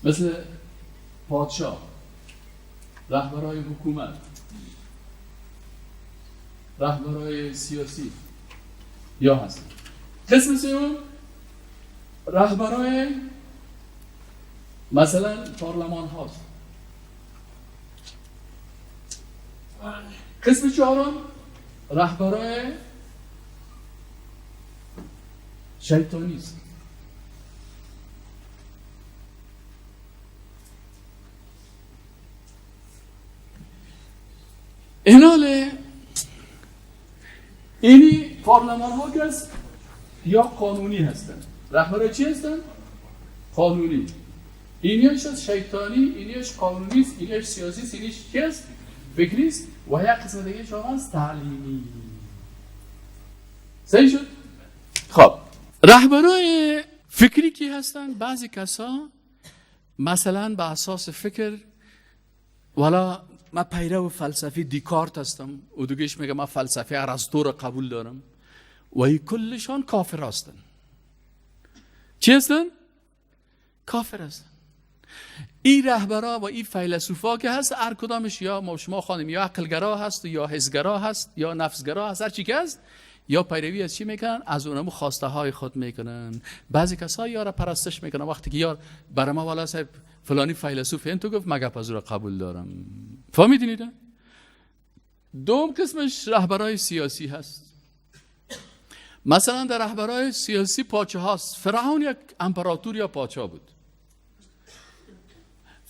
مثل پادشاه، رهبرای حکومت، رهبرای سیاسی یا هست. قسم سوم رهبرای مثلا پارلمان هاست. قسم چهارم رهبرای شیطانی است. ایناله اینی پارلمان ها که هست یا قانونی هستن. رهبرای چی هستن؟ قانونی. اینیش از شیطانی، اینیش قانونی است، اینیش سیاسی است، اینیش چی است؟ فکری است. و یک قسم دیگه شما هست تعلیمی. صحیح شد؟ خب رهبرای فکری کی هستن؟ بعضی کسا مثلا به اساس فکر، والا من پیرو فلسفی دیکارت هستم، و دیگهش میگه من فلسفه ارسطو را قبول دارم، و ای کلشان کافر هستن. چی هستن؟ کافر هستن. این رهبرا و این فیلسوفا که هست، هر کدامش یا ما شما خانم یا عقلگرا هست، یا حسگرا هست، یا نفسگرا هست، هر چی که هست، یا پیروی از چی میکنن؟ از اونمو خواسته های خود میکنن. بعضی کسا یارا پرستش میکنن. وقتی که یار برای ما والا صاحب فلانی فیلسوف این تو گفت مگه پس را قبول دارم. فهمیدین؟ دوم قسمش رهبرای سیاسی هست. مثلا در رهبرای سیاسی پاچه هاست. فرعون یک امپراتور یا پاچا بود.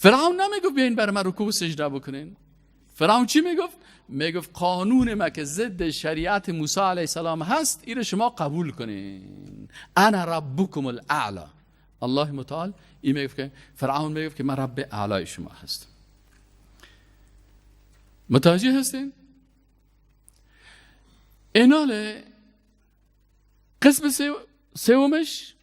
فرعون نمیگفت بیاین بر من رکوع و سجده بکنین. فرعون چی میگفت؟ میگفت قانون ما که ضد شریعت موسی علیه السلام هست این شما قبول کنین. انا ربکم الاعلی. الله متعال این میگفت که فرعون میگفت که من رب اعلای شما هستم. متوجه هستین؟ اینال قسم سومش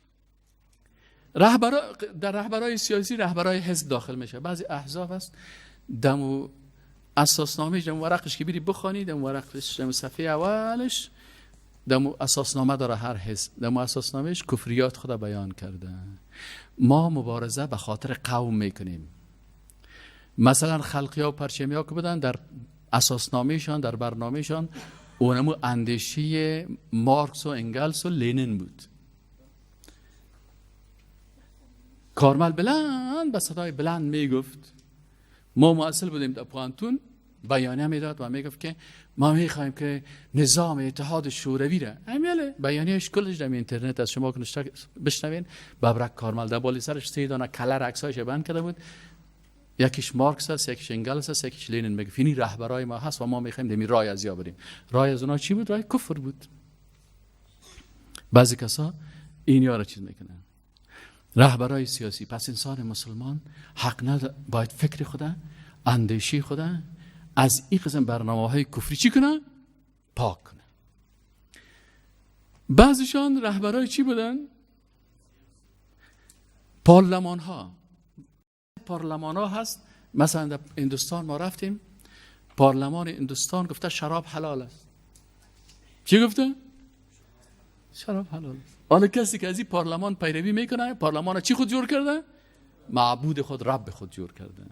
در رهبرای سیاسی رهبرای حزب داخل میشه. بعضی احزاب هست دمو اساسنامه، دم ورقش که بری بخوانی، دم ورقش، دم صفحه اولش دم اساسنامه داره هر حزب، دم اساسنامهش کفریات خدا بیان کرده. ما مبارزه به خاطر قوم میکنیم. مثلا خلقی ها و پرچمی ها که بودن در اساسنامهشان، در برنامهشان اونمو اندیشه مارکس و انگلس و لنین بود. کارمل بلند به صدای بلند میگفت، ما معسل بودیم در پوانتون، بیانیه میداد و میگفت که ما میخوایم که نظام اتحاد شوروی را، همیاله بیانیهش کلش در اینترنت از شما که بشنوین. ببرک کارمل در بالی سرش 3 دانه کلر عکسایش بند کرده بود، یکیش مارکس است، یکیش انگلس است، یکیش لنین. میگفت اینی رهبرای ما هست و ما میخوایم دمی رای از یا بریم. رای از اونا چی بود؟ رای کفر بود. بعضی کسا این یارا چیز میکنن. رهبرای سیاسی. پس انسان مسلمان حق نداره، باید فکر خدا، اندیشه خدا از این قسم برنامه های کفری چی کنه؟ پاک کنه. بعضیشان رهبرای چی بودن؟ پارلمان ها. پارلمان ها هست. مثلا در هندوستان ما رفتیم، پارلمان هندوستان گفته شراب حلال است. چی گفته؟ شراب حلال است. حالا کسی که از این پارلمان پیروی میکنه، پارلمان چی خود جور کرده؟ معبود خود، رب خود جور کرده.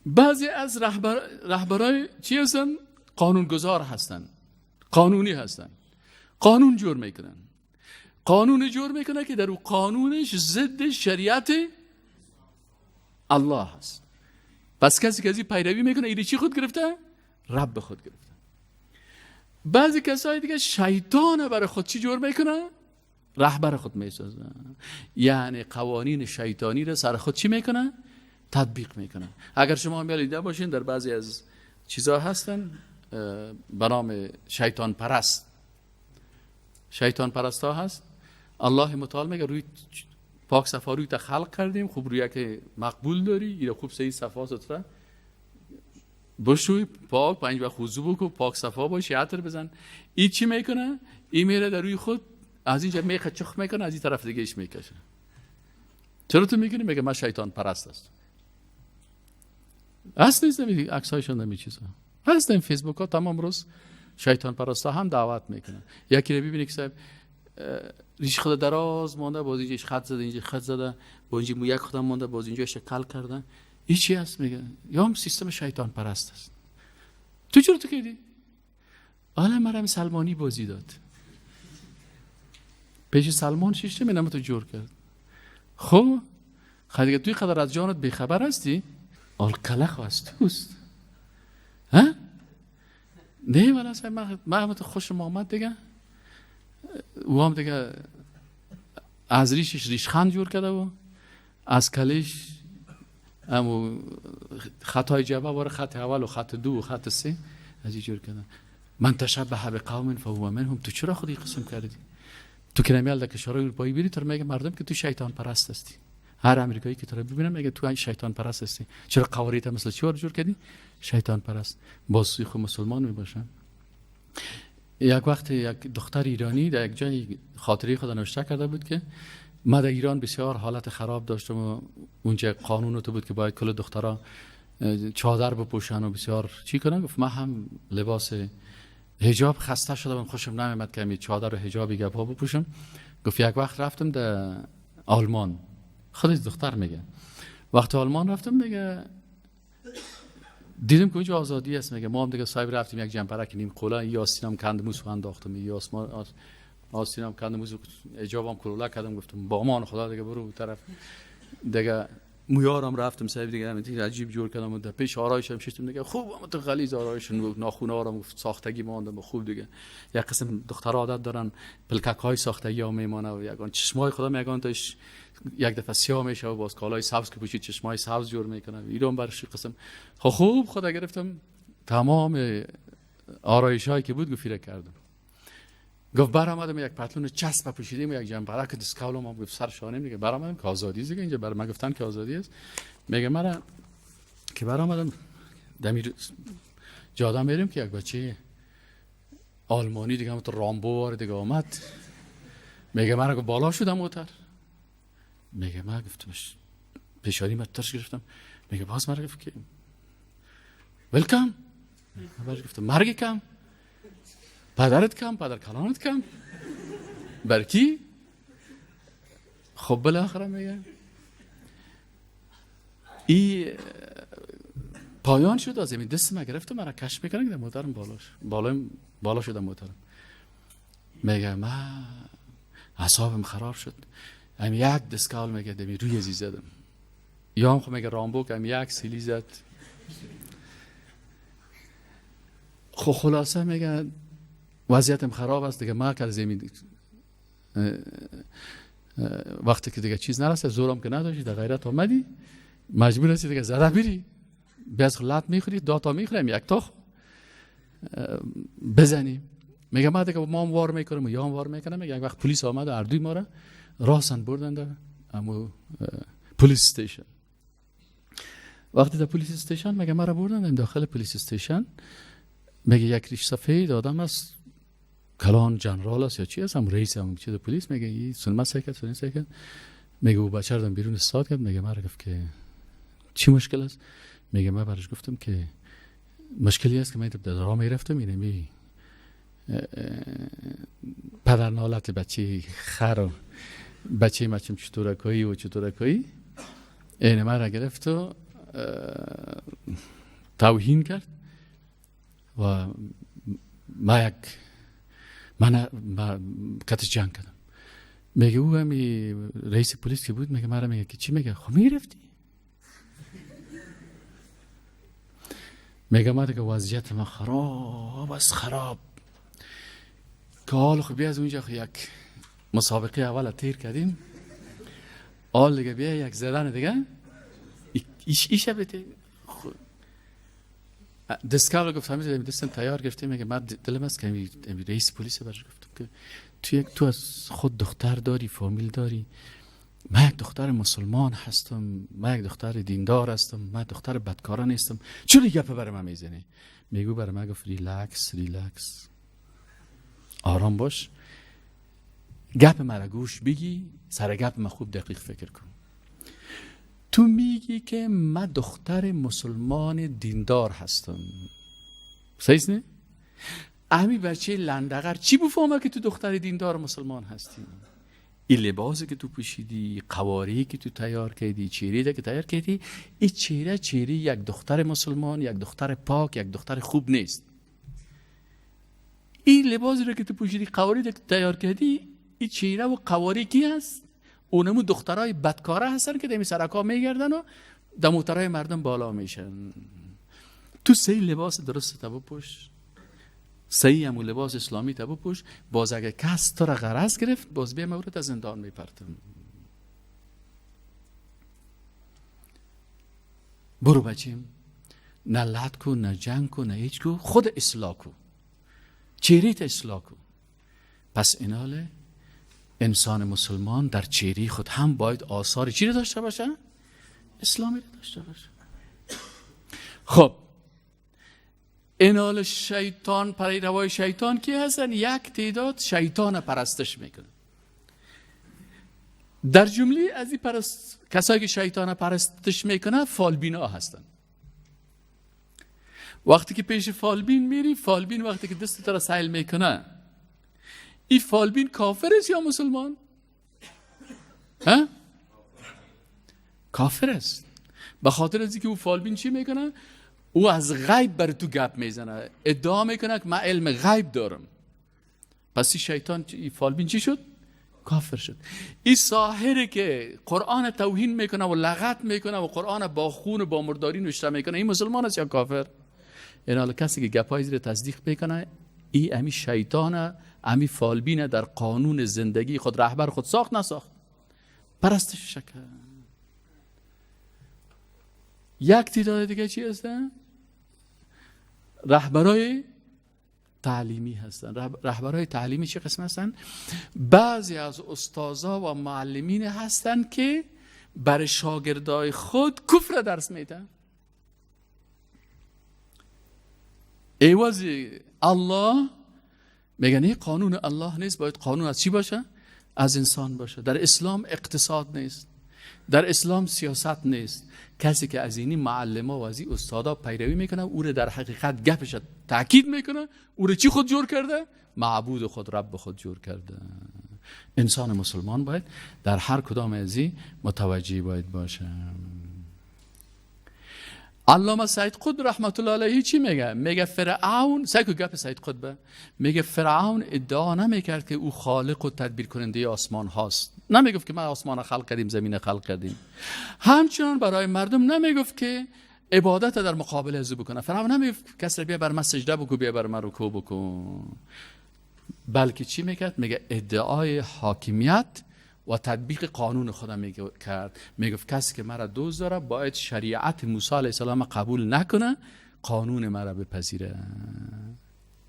بعضی از رهبرای چی هستن؟ قانونگذار هستن، قانونی هستن، قانون جور میکنن. قانون جور میکنه که در او قانونش ضد شریعت الله هست. پس کسی که از این پیروی میکنه ایره چی خود گرفته؟ رب خود گرفته. بعضی کسای دیگه شیطان برای خود چی جور میکنه؟ رهبر خود میسازه. یعنی قوانین شیطانی رو سر خود چی میکنه؟ تطبیق میکنه. اگر شما هم دیده باشین در بعضی از چیزا هستن به نام شیطان پرست. شیطان پرست ها هست. الله متعال میگه روی پاک صفا روی تا خلق کردیم، خوب روی که مقبول داری، اینا خوب صحیح صفا ستره بشوی پاک، 5 وقت وضو بکن، پاک صفا باش، عطر بزن. این چی میکنه؟ این میره در روی خود از اینجا میخه چخ میکنه، از این طرف دیگه اش میکشه. چرا تو میکنی؟ میگه من شیطان پرست هستم. اصل نیست، عکسایشون نمی چیزا هست این فیسبوک ها تمام روز شیطان پرستا هم دعوت میکنن. یکی رو ببینی که صاحب ریش خود دراز مانده، باز اینجا خط زده، اینجا خط زده، با اینجا مویک خودم مانده، باز اینجا شکل کرده. این چی هست؟ میگه یا هم سیستم شیطان پرست است. تو چرا تو کردی؟ حالا مرم سلمانی بازی داد، پیش سلمان شیشته می تو جور کرد. خب خیلی توی قدر از جانت بیخبر هستی؟ آل کلخ از توست. ها؟ نه ولی اصلا من هم خوشم آمد دیگه. او هم دیگه از ریشش ریشخند جور کرده و از کلش همو خطای جبه باره خط اول و خط دو و خط سه از جور کرده. من تشبه به قوم فهو منهم. تو چرا خودی قسم کردی؟ تو که نمیال در کشورهای اروپایی بری تو میگه مردم که تو شیطان پرست هستی. هر امریکایی که تو رو ببینم میگه تو شیطان پرست هستی. چرا قواریت مثل چی جور کردی؟ شیطان پرست. باز خو مسلمان میباشن. یک وقت یک دختر ایرانی در یک جای خاطره خود نوشته کرده بود که ما در ایران بسیار حالت خراب داشتم و اونجا قانون تو بود که باید کل دخترها چادر بپوشن و بسیار چی کنن. گفت من هم لباس حجاب خسته شدم، خوشم نمیاد که می چادر و حجابی گپا بپوشم. گفت یک وقت رفتم در آلمان، خود دختر میگه وقت آلمان رفتم میگه دیدم که اونجا آزادی است. میگه ما هم دیگه صاحب رفتیم یک جمپرک نیم قوله یاسینم کندموس انداختم، یاسمان آستینم کندموس اجابم کلوله کردم، گفتم با امان خدا دیگه برو طرف دیگه. مویارم رفتم صاحب دیگه همین عجیب جور کردم و در پیش آرایشم ششتم دیگه خوب هم تو غلیظ آرایش ناخن آرام ساختگی ماندم خوب دیگه. یک قسم دختر عادت دارن پلکک های ساختگی ها میمانه و یگان چشمای خدا یگان تاش یک دفعه سیاه میشه و باز کالای سبز که پوشید چشمای سبز جور میکنه. ایران برش قسم خوب خدا گرفتم تمام آرایش هایی که بود گفیره کردم. گفت برآمدم یک پتلون چسب پوشیدیم و یک جنبرک دسکالم هم گفت سر شانه دیگه برآمدم که آزادی دیگه اینجا بر من گفتن که آزادی است. میگه مرا که برآمدم دمیر جاده میریم که یک بچه آلمانی دیگه هم تو رامبو وار دیگه آمد. میگه مرا بالا شدم اوتر. میگه من گفتمش پیشانی من ترش گرفتم. میگه باز مرا گفت که ویلکام. من گفتم مرگ کم، پدرت کم، پدر کلانت کم، برکی. خب بالاخره میگه ای پایان شد. از این دست ما گرفتم مرا کش میکنن که موترم بالا بالا شدم موترم. میگه من اعصابم خراب شد. هم یک دسکال میگه دمی روی زی زدم. یا هم خب میگه رامبو که هم یک سیلی زد. خب خلاصه میگه وضعیتم خراب است دیگه. ما که زمین وقتی که دیگه چیز نرسه زورم که نداشتی در غیرت آمدی مجبور هستی دیگه زده بری باز لط میخوری دو تا میخوریم یک تا بزنیم. میگه ما دیگه ما هم وار میکنم و یا هم وار میکنم. میگه یک وقت پلیس آمد و اردوی ما را راسن بردن در امو police station. وقتی در police station میگه ما را بردن داخل police station. میگه یک ریش سفید آدم است کلان جنرال است یا چی است هم رئیس هم چیز پلیس. میگه این سنما سکت سنما سکت. میگه او بچه رو بیرون استاد کرد. میگه مرا گفت که چی مشکل است؟ میگه من برش گفتم که مشکلی است که من در راه میرفتم اینه می پدر نالت بچه خر و بچه مچم چطورکایی و چطورکایی اینه مرا گرفت و توهین کرد و ما یک من کتش جنگ کردم. میگه او هم رئیس پلیس که بود میگه مرا میگه که چی؟ میگه خب میرفتی. میگه ما دیگه وضعیت ما خراب است خراب که حال خب بیا از اونجا یک مسابقه اول تیر کردیم حال دیگه بیا یک زدن دیگه ایش بته دستکال گفت همین دستم تیار گرفتیم. میگه من دلم است که رئیس پلیس برش گفتم که تو یک تو از خود دختر داری فامیل داری من یک دختر مسلمان هستم، من یک دختر دیندار هستم، من دختر بدکاره نیستم، چرا گپ برای من میزنی؟ میگو برای من گفت relax relax، آرام باش، گپ مرا گوش بگی، سر گپ من خوب دقیق فکر کن. تو میگی که من دختر مسلمان دیندار هستم، صحیح نه؟ امی بچه لندقر چی بفهمه که تو دختر دیندار مسلمان هستی؟ این لباسی که تو پوشیدی، قواری که تو تیار کردی، چهره که تیار کردی، این چهره چهره یک دختر مسلمان، یک دختر پاک، یک دختر خوب نیست. این لباسی رو که تو پوشیدی، قواری که تیار کردی، این چهره و قواری کی هست؟ اونمو دخترای بدکاره هستن که دمی سرکا میگردن و دموترای مردم بالا میشن. تو سه لباس درست تا بپوش، صحیح همون لباس اسلامی تا بپوش، باز اگه کس تو را غرض گرفت باز بیا مورد از زندان میپرتم. برو بچیم، نه لط کو، نه جنگ کو، نه هیچ کو، خود اصلاح کو، چهره اصلاح کو. پس ایناله انسان مسلمان در چهره خود هم باید آثار چی رو داشته باشه؟ اسلامی رو داشته باشه. خب اینال شیطان، پیروای شیطان کی هستن؟ یک تعداد شیطان پرستش میکنه. در جمله از این کسایی که شیطان پرستش میکنه فالبینا هستن. وقتی که پیش فالبین میری، فالبین وقتی که دست تو را سیل میکنه، این فالبین کافر است یا مسلمان؟ ها؟ کافر است. به خاطر از اینکه او فالبین چی میکنه؟ او از غیب بر تو گپ میزنه، ادعا میکنه که من علم غیب دارم. پس این شیطان، این فالبین چی شد؟ کافر شد. این ساحره که قرآن توهین میکنه و لغت میکنه و قرآن با خون و با مرداری نوشته میکنه، این مسلمان است یا کافر؟ این حالا کسی که گپای زیر تصدیق میکنه، این امی شیطان، امی فالبین در قانون زندگی خود رهبر خود ساخت نساخت، پرستش شکر. یک تعداد دیگه چی هستن؟ رهبرای تعلیمی هستن. رهبرای تعلیمی چه قسم هستن؟ بعضی از استاذا و معلمین هستن که بر شاگردای خود کفر درس میدن. عوض الله میگن این قانون الله نیست، باید قانون از چی باشه؟ از انسان باشه. در اسلام اقتصاد نیست، در اسلام سیاست نیست. کسی که از اینی معلم‌ها و از این استادا پیروی میکنه، او رو در حقیقت گپش تاکید میکنه، او رو چی خود جور کرده؟ معبود خود، رب خود جور کرده. انسان مسلمان باید در هر کدام از این متوجه باید باشه. علامه سید قطب رحمت الله علیه چی میگه؟ میگه فرعون، سعی کن گپ سید قطب، میگه فرعون ادعا نمیکرد که او خالق و تدبیر کننده آسمان هاست. نمیگفت که من آسمان خلق کردیم، زمین خلق کردیم. همچنان برای مردم نمیگفت که عبادت در مقابل از او بکنه. فرعون نمیگفت کسی بیا بر من سجده بکن، بیا بر من رکوع بکن. بلکه چی میکرد؟ میگه ادعای حاکمیت و تطبیق قانون خدا میکرد. میگفت کسی که مرا دوست داره باید شریعت موسی علیه السلام قبول نکنه، قانون مرا بپذیره.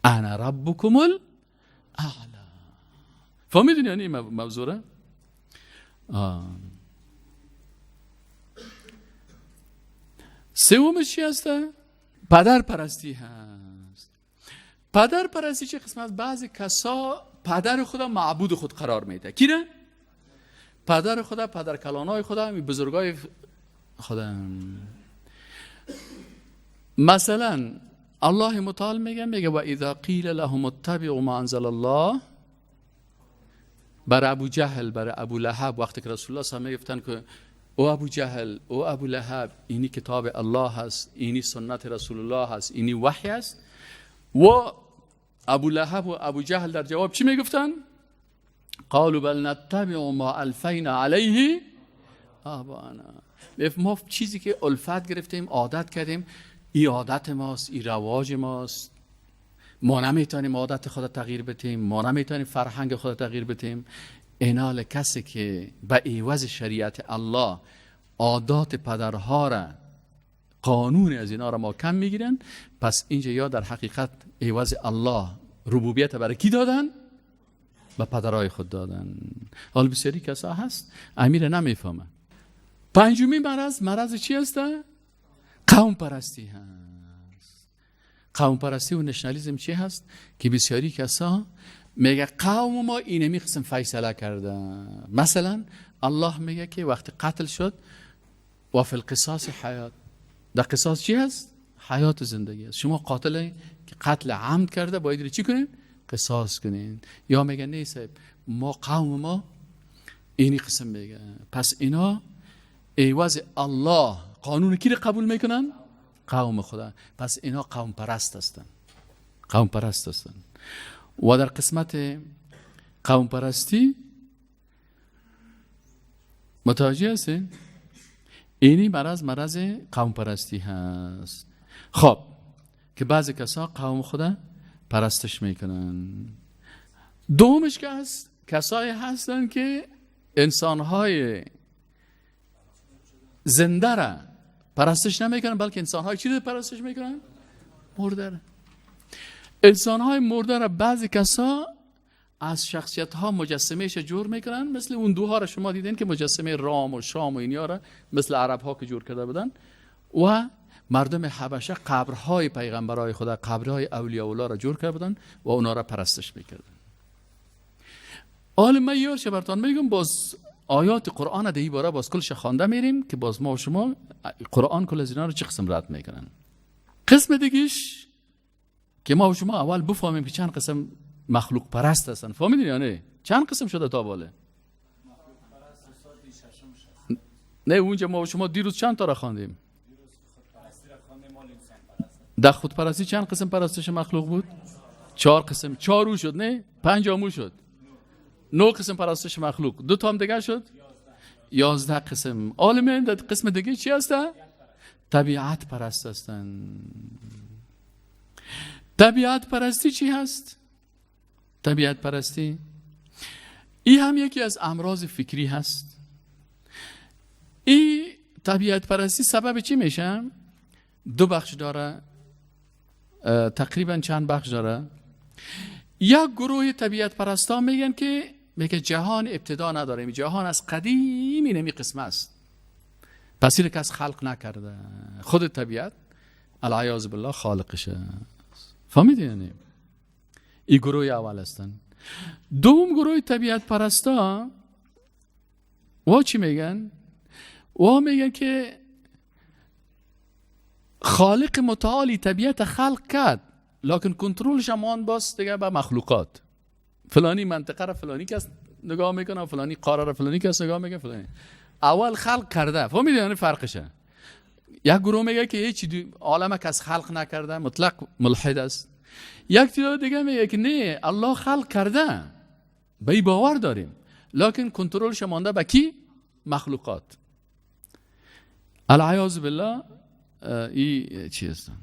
انا ربکم الاعلی. فهمیدین یعنی موضوع را؟ سومش چی هسته؟ پدر پرستی هست. پدر پرستی چه قسمت؟ بعضی کسا پدر خدا معبود خود قرار میده. کی نه؟ پدر خدا، پدر کلانای خدا، بزرگای خدا. مثلا الله متعال میگه و اذا قیل لهم اتبعوا ما انزل الله، بر ابو جهل، بر ابو لهب، وقتی که رسول الله صلی الله علیه و گفتن که او ابو جهل، او ابو لهب، اینی کتاب الله هست، اینی سنت رسول الله هست، اینی وحی هست. و ابو لهب و ابو جهل در جواب چی میگفتن؟ قالوا بل نتبع ما الفینا علیه آبانا. ما چیزی که الفت گرفتیم، عادت کردیم، این عادت ماست، این رواج ماست. ما نمیتونیم عادت خود تغییر بدیم، ما نمیتونیم فرهنگ خود تغییر بدیم. اینال کسی که به عوض شریعت الله عادات پدرها را، قانون از اینا را ما کم میگیرن، پس اینجا یا در حقیقت عوض الله ربوبیت برای کی دادن؟ به پدرای خود دادن. حال بسیاری کسا هست امیر نمیفهمه. پنجمی مرض، مرض چی هست؟ قوم پرستی هست. قوم پرستی و نشنالیزم چی هست؟ که بسیاری کسا میگه قوم ما اینمی قسم فیصله کرده. مثلا الله میگه که وقتی قتل شد و فی القصاص حیات، در قصاص چی هست؟ حیات زندگی است. شما قاتل که قتل عمد کرده باید چی کنین؟ قصاص کنین. یا میگه نه صاحب، ما قوم ما اینی قسم میگه. پس اینا عوض الله قانون کی رو قبول میکنن؟ قوم خدا. پس اینا قوم پرست هستن، قوم پرست هستن. و در قسمت قوم پرستی متوجه هستین؟ اینی مرض، مرض قوم پرستی هست. خب که بعضی کسا قوم خدا پرستش میکنن. دومش که هست، کسایی هستن که انسانهای زنده را پرستش نمیکنن، بلکه انسانهای چی را پرستش میکنن؟ مرده را. انسانهای مرده را بعضی کسا از شخصیت ها مجسمه جور میکنن، مثل اون دوها را شما دیدین که مجسمه رام و شام و اینیا را مثل عرب ها که جور کرده بودن. و مردم حبشه قبرهای پیغمبرای خدا، قبرهای اولیاء الله را جور کرده بودن و اونا را پرستش میکردن. حالا من یارش براتون میگم، باز آیات قرآن ده باره باز کلش خوانده میریم که باز ما و شما قرآن کل از اینا رو چه قسم رد میکنن. قسم دیگیش که ما و شما اول بفهمیم که چند قسم مخلوق پرست هستن. فهمیدین یا نه؟ چند قسم شده تا باله؟ نه اونجا ما و شما دیروز چند تا را خواندیم؟ در خودپرستی چند قسم پرستش مخلوق بود؟ 4 قسم. 4 شد نه؟ 5 آمو شد. 9 قسم پرستش مخلوق. 2 تا هم دیگه شد 11 قسم. عالمین در قسم دیگه چی هسته؟ طبیعت پرست هستن. طبیعت پرستی چی هست؟ طبیعت پرستی ای هم یکی از امراض فکری هست. ای طبیعت پرستی سبب چی میشه؟ 2 بخش داره، تقریبا چند بخش داره. یک گروه طبیعت پرستا میگن که میگه جهان ابتدا نداره، جهان از قدیم اینمی قسم است، پس این کس خلق نکرده، خود طبیعت العیاذ بالله خالقش است. فهمیدین؟ یعنی این گروه اول هستن. دوم گروه طبیعت پرستا وا چی میگن؟ وا میگن که خالق متعالی طبیعت خلق کرد، لکن کنترلش هم باز دیگه به مخلوقات. فلانی منطقه را فلانی کس نگاه میکنه، فلانی قاره را فلانی کس نگاه میکنه، فلانی اول خلق کرده. فهمیدین؟ یعنی فرقشه. یک گروه میگه که هیچ عالم کس خلق نکرده، مطلق ملحد است. یک تعداد دیگه میگه که نه، الله خلق کرده، به این باور داریم، لکن کنترلش مانده به کی؟ مخلوقات. العیاذ بالله. ای چی هستن؟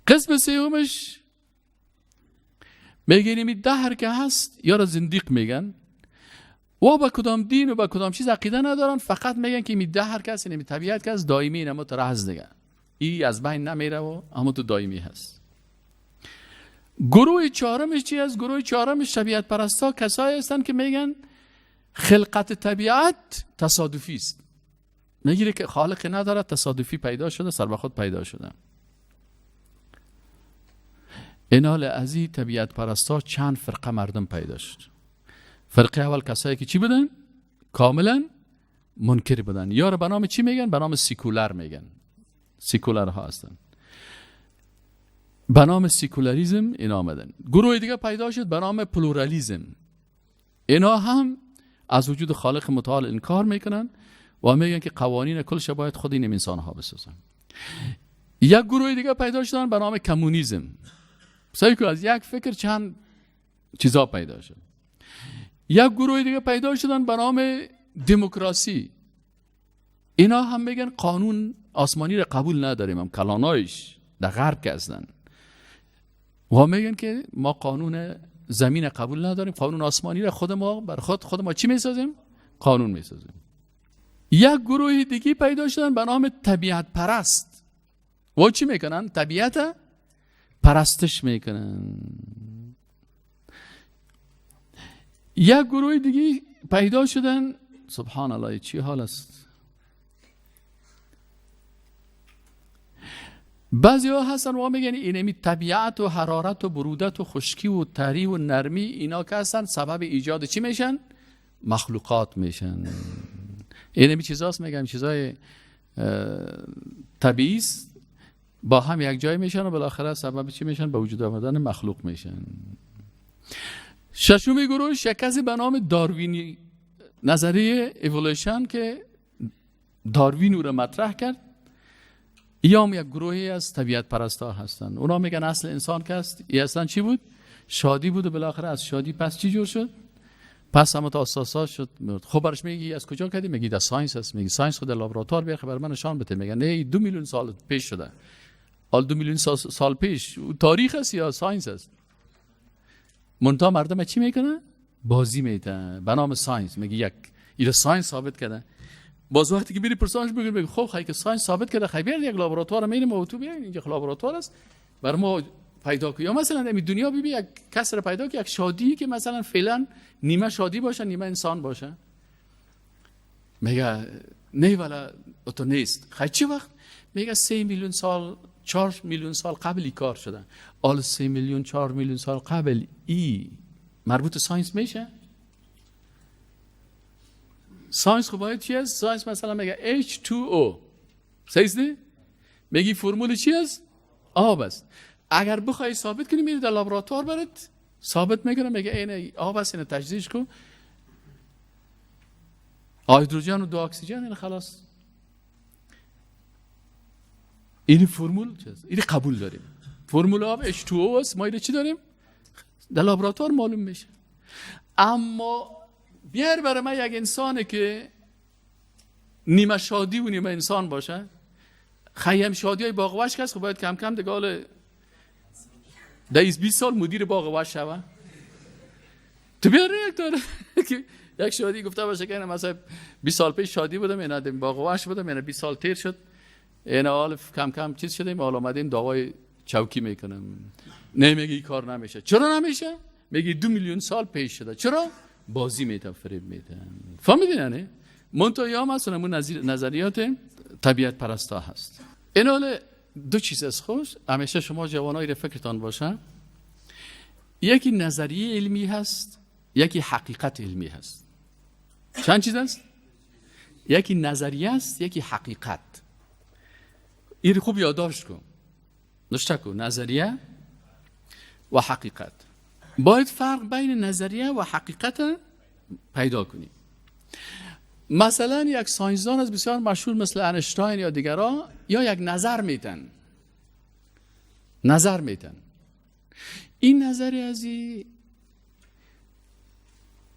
قسم سومش میگن این دهر که هست یا را زندیق میگن، و با کدام دین و با کدام چیز عقیده ندارن، فقط میگن که این دهر که هست، این طبیعت که هست، دائمی، اما تو هست دیگه، ای از بین نمیره و اما تو دائمی هست. گروه چهارمش چی هست؟ گروه چهارمش طبیعت پرستا کسایی هستن که میگن خلقت طبیعت تصادفی است، میگیره که خالق نداره، تصادفی پیدا شده، سر به خود پیدا شده. اینال از این طبیعت پرستا چند فرقه مردم پیدا شد. فرقه اول کسایی که چی بودن؟ کاملا منکر بودن. یا رو به نام چی میگن؟ به نام سیکولر میگن. سیکولر ها هستن. به نام سیکولاریزم اینا آمدن. گروه دیگه پیدا شد به نام پلورالیزم. اینا هم از وجود خالق متعال انکار میکنن و میگن که قوانین کلش باید خود این انسان ها بسازن. یک گروه دیگه پیدا شدن به نام کمونیسم. سعی کن از یک فکر چند چیزا پیدا شد. یک گروه دیگه پیدا شدن به نام دموکراسی. اینا هم میگن قانون آسمانی را قبول نداریم، هم کلانایش در غرب که هستن و میگن که ما قانون زمین قبول نداریم، قانون آسمانی را خود ما بر خود ما چی میسازیم؟ قانون میسازیم. یک گروه دیگه پیدا شدن به نام طبیعت پرست. و چی میکنن؟ طبیعت پرستش میکنن. یک گروه دیگه پیدا شدن، سبحان الله چی حال است. بعضی ها هستن و میگن اینمی طبیعت و حرارت و برودت و خشکی و تری و نرمی اینا که هستن سبب ایجاد چی میشن؟ مخلوقات میشن. اینمی چیزاست، میگم چیزای طبیعی است، با هم یک جای میشن و بالاخره سبب چی میشن؟ به وجود آمدن مخلوق میشن. ششمی گروه کسی به نام داروینی، نظریه ایولوشن که داروین او را مطرح کرد. ایام یک گروهی از طبیعت پرستا هستن. اونا میگن اصل انسان که است ای اصلا چی بود؟ شادی بود و بالاخره از شادی پس چی جور شد؟ پس هم تا اساسا شد. خب برش میگی از کجا کردی؟ میگی در science است. میگی science خود در لابراتوار بیا خبر من نشان بده. میگن نه 2 میلیون سال پیش شده. حال 2 میلیون سال پیش تاریخ است یا science است؟ منتها مردم چی میکنه؟ بازی میتن به نام science. میگی یک اینا science ثابت کرده. باز وقتی که میری پرسانش میگه خب خیلی که science ثابت کرده، خیلی یک لابراتوار میریم و تو بیاین اینجا لابراتوار است بر ما پیدا کنی. یا مثلا این دنیا ببین یک کس را پیدا که یک شادی که مثلا فعلا نیمه شادی باشه نیمه انسان باشه، میگه نه والا تو نیست. خیلی چی وقت؟ میگه 3 میلیون سال 4 میلیون سال قبل ای کار شده. آل 3 میلیون 4 میلیون سال قبل ای مربوط science میشه؟ science خب باید چی است؟ science مثلا میگه H2O، صحیح؟ میگی فرمول چی است؟ آب است. اگر بخوای ثابت کنی میری در لابراتوار برات ثابت میکنه، میگه این آب است، اینو تجزیهش کن، هیدروژن و 2 اکسیژن، این خلاص. این فرمول چیز، این قبول داریم. فرمول آب H2O است، ما اینو چی داریم؟ در لابراتوار معلوم میشه. اما بیار برای من یک انسانه که نیمه شادی و نیمه انسان باشه، خیم شادی های باغ وحش کس، خب باید کم کم دیگه حال 20 سال مدیر باغ وحش شوه. تو بیار یک داره که یک شادی گفته باشه که مثلا 20 سال پیش شادی بودم، اینا باغ وحش بودم، اینا 20 سال تیر شد، اینا حال کم کم چیز شدیم، حالا اومدیم دعوای چوکی میکنم. نه میگه این کار نمیشه. چرا نمیشه؟ میگه 2 میلیون سال پیش شده. چرا؟ بازی میتن، فریب میتن. فهمیدین یعنی؟ منتها یا مثلا اون نظریات طبیعت پرستا هست. این حال دو چیز از خوش همیشه شما جوانای رو فکرتان باشه، یکی نظریه علمی هست، یکی حقیقت علمی هست. چند چیز هست؟ یکی نظریه است، یکی حقیقت. این خوب یادداشت کن، نشته کن، نظریه و حقیقت. باید فرق بین نظریه و حقیقت پیدا کنیم. مثلا یک ساینسدان از بسیار مشهور مثل انشتاین یا دیگران یا یک نظر میتن، نظر میتن. این نظری از